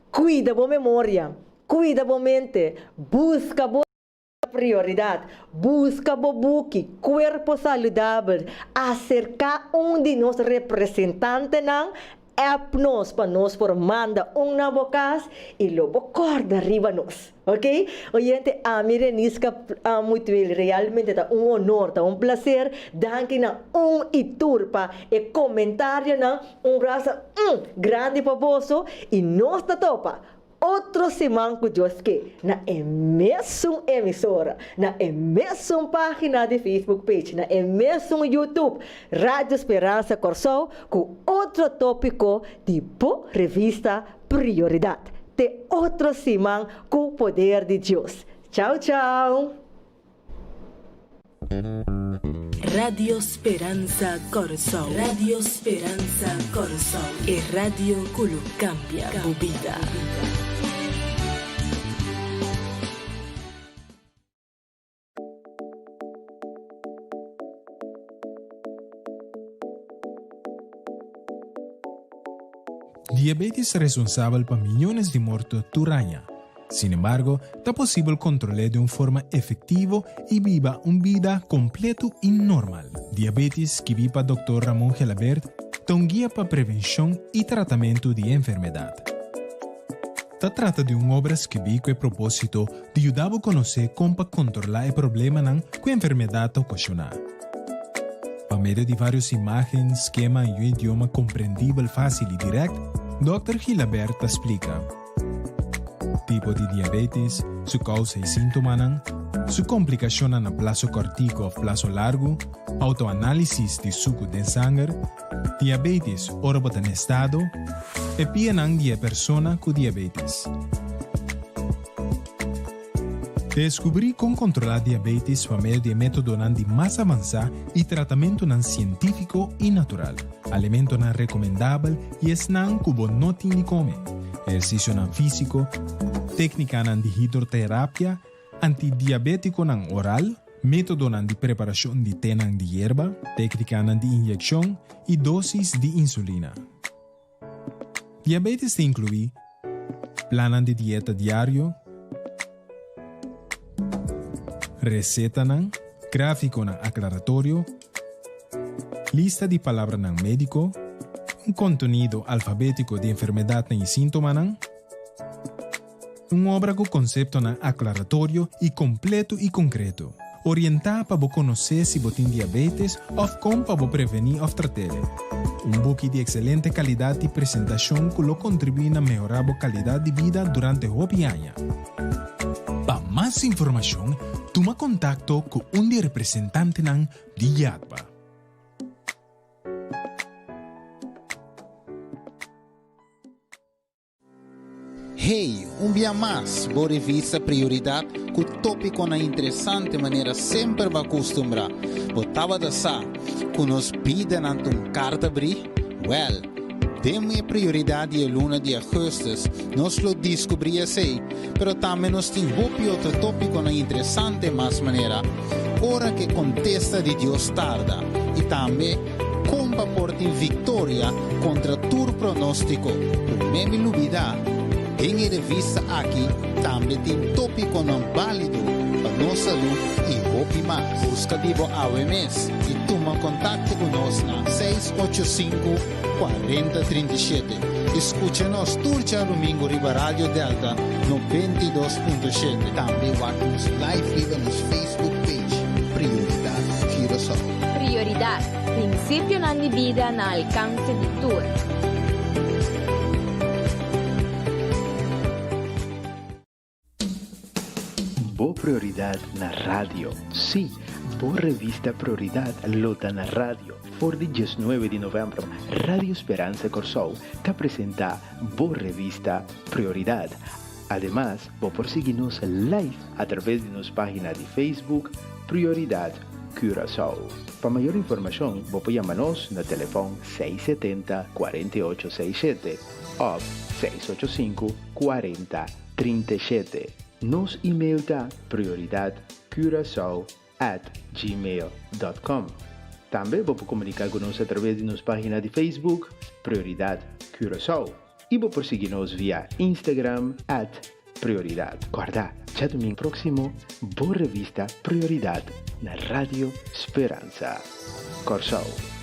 cuida bo memoria, cuida bo mente, busca bo. Prioridad, Busca bo buki Cuerpo Saludabel, acerca un di nos representantenan, app nos pa nos por manda un na bo cas y lo bo corda riba nos. Ok? Oyente, ami Renisca Mutueel realmente ta un honor, ta un placer. Danki na un y tur pa e comentarionan. Un brasa grandi pa boso y nos ta topa Otro siman ku Dios ke, na e mesun emisora, na e mesun página di Facebook page, na e mesun YouTube, Radio Speransa Kòrsou, ku otro tópiko di bo revista Prioridat. Te otro siman ku poder di Dios. Chau chau! Radio Speransa Kòrsou Radio Speransa Kòrsou e radio ku lo kambia bo bida. Diabetes ta responsabel pa miyones di morto tur aña. Sin embargo, ta posibel kontrol'é den un forma efektivo i biba un bida kompleto i normal. Diabetes, skibí pa Dòkter Ramon Gelabert, ta un guia pa prevenshon i tratamentu di e enfermedat. Ta trata di un obra skibí ku e propósito di yuda bo konosé kon pa kontrolá e problemanan ku e enfermedat ta okashoná. Pa medio di vários imágen, skema i un idioma komprendibel fásil i dirèkt, Dòkter Gilabert ta splika. Tipo di diabetes, su kousa i síntomanan, su komplikashonnan na plaso kòrtiku òf plaso largu, outoanálisis di suku den sanger, diabetes ora bo ta na estado, e pianan di e persona ku diabetes. Deskubrí kon kontrolá diabetes pa medio di e métodonan di mas avansá i tratamentunan sientífiko i natural. Alimentonan rekomendabel i esnan ku bo no tin di kome, ehersisionan físiko, téknikanan di hidroterapia, antidiabétikonan oral, métodonan di preparashon di tenan di yerba, téknikanan di inyekshon i dósis di insulina. Diabetes ta inkluí plannan di dieta diario, resetanan, gráfikonan aklaratorio, lista di palabranan médiko, un kontenido alfabétiko di enfermedatnan i síntomanan, Un obra ku konseptonan aklaratorio i kompleto i konkreto. Orientá pa bo konosé si bo tin diabetes òf kon pa bo prevení òf trat'é. Un buki di ekselente kalidat di presentashon ku lo kontribuí na mehorá bo kalidat di bida durante hopi aña. Pa mas informashon, tuma kontakto ku un di e representantenan di YADBA. Hey, un bia mas, bo revista Prioridad cu topiconan interesante manera semper bo a custumbra. Bo tabata sa cu nos bidanan ta un carta bri? Wel, Den e Prioridat di e luna di augustus nos lo diskubrí esei, pero tambe nos tin hopi otro tópikonan interesante mas manera Ora ku e kontesta di Dios tarda i tambe Kon pa por tin viktoria kontra tur pronóstiko. Promé mi lubidá, den e revista aki tambe tin tópikonan bálido pa nos salú i hopi mas. Buska di bo awe mes i tuma kontakto ku nos na 685 40 37 i skucha nos tur djarumingu riba Radio Delta 92.7. Tambe wak nos live riba nos Facebook page Prioridat Curaçao. Prioridat, prinsipionan di bida na alkanse di tur. Bo Prioridad na radio. Sí, bo revista Prioridad lo ta na radio. For di diesnuebe di novèmber, Radio Speransa Kòrsou ta presentá bo revista Prioridad. Ademas, bo por sigui nos live atraves di nos página di Facebook Prioridad Curaçao. Pa mayor informashon, bo por yama nos na telefòn 670 48 67 òf 685 40 37. Nos email ta prioridadcuracao at gmail dot com. Tambe bo por komuniká ku nos atraves di nos página di Facebook Prioridad Curaçao i bo por sigui nos via Instagram at Prioridad. Kòrda, djadumingu próksimo bo revista Prioridad na Radio Speransa Kòrsou.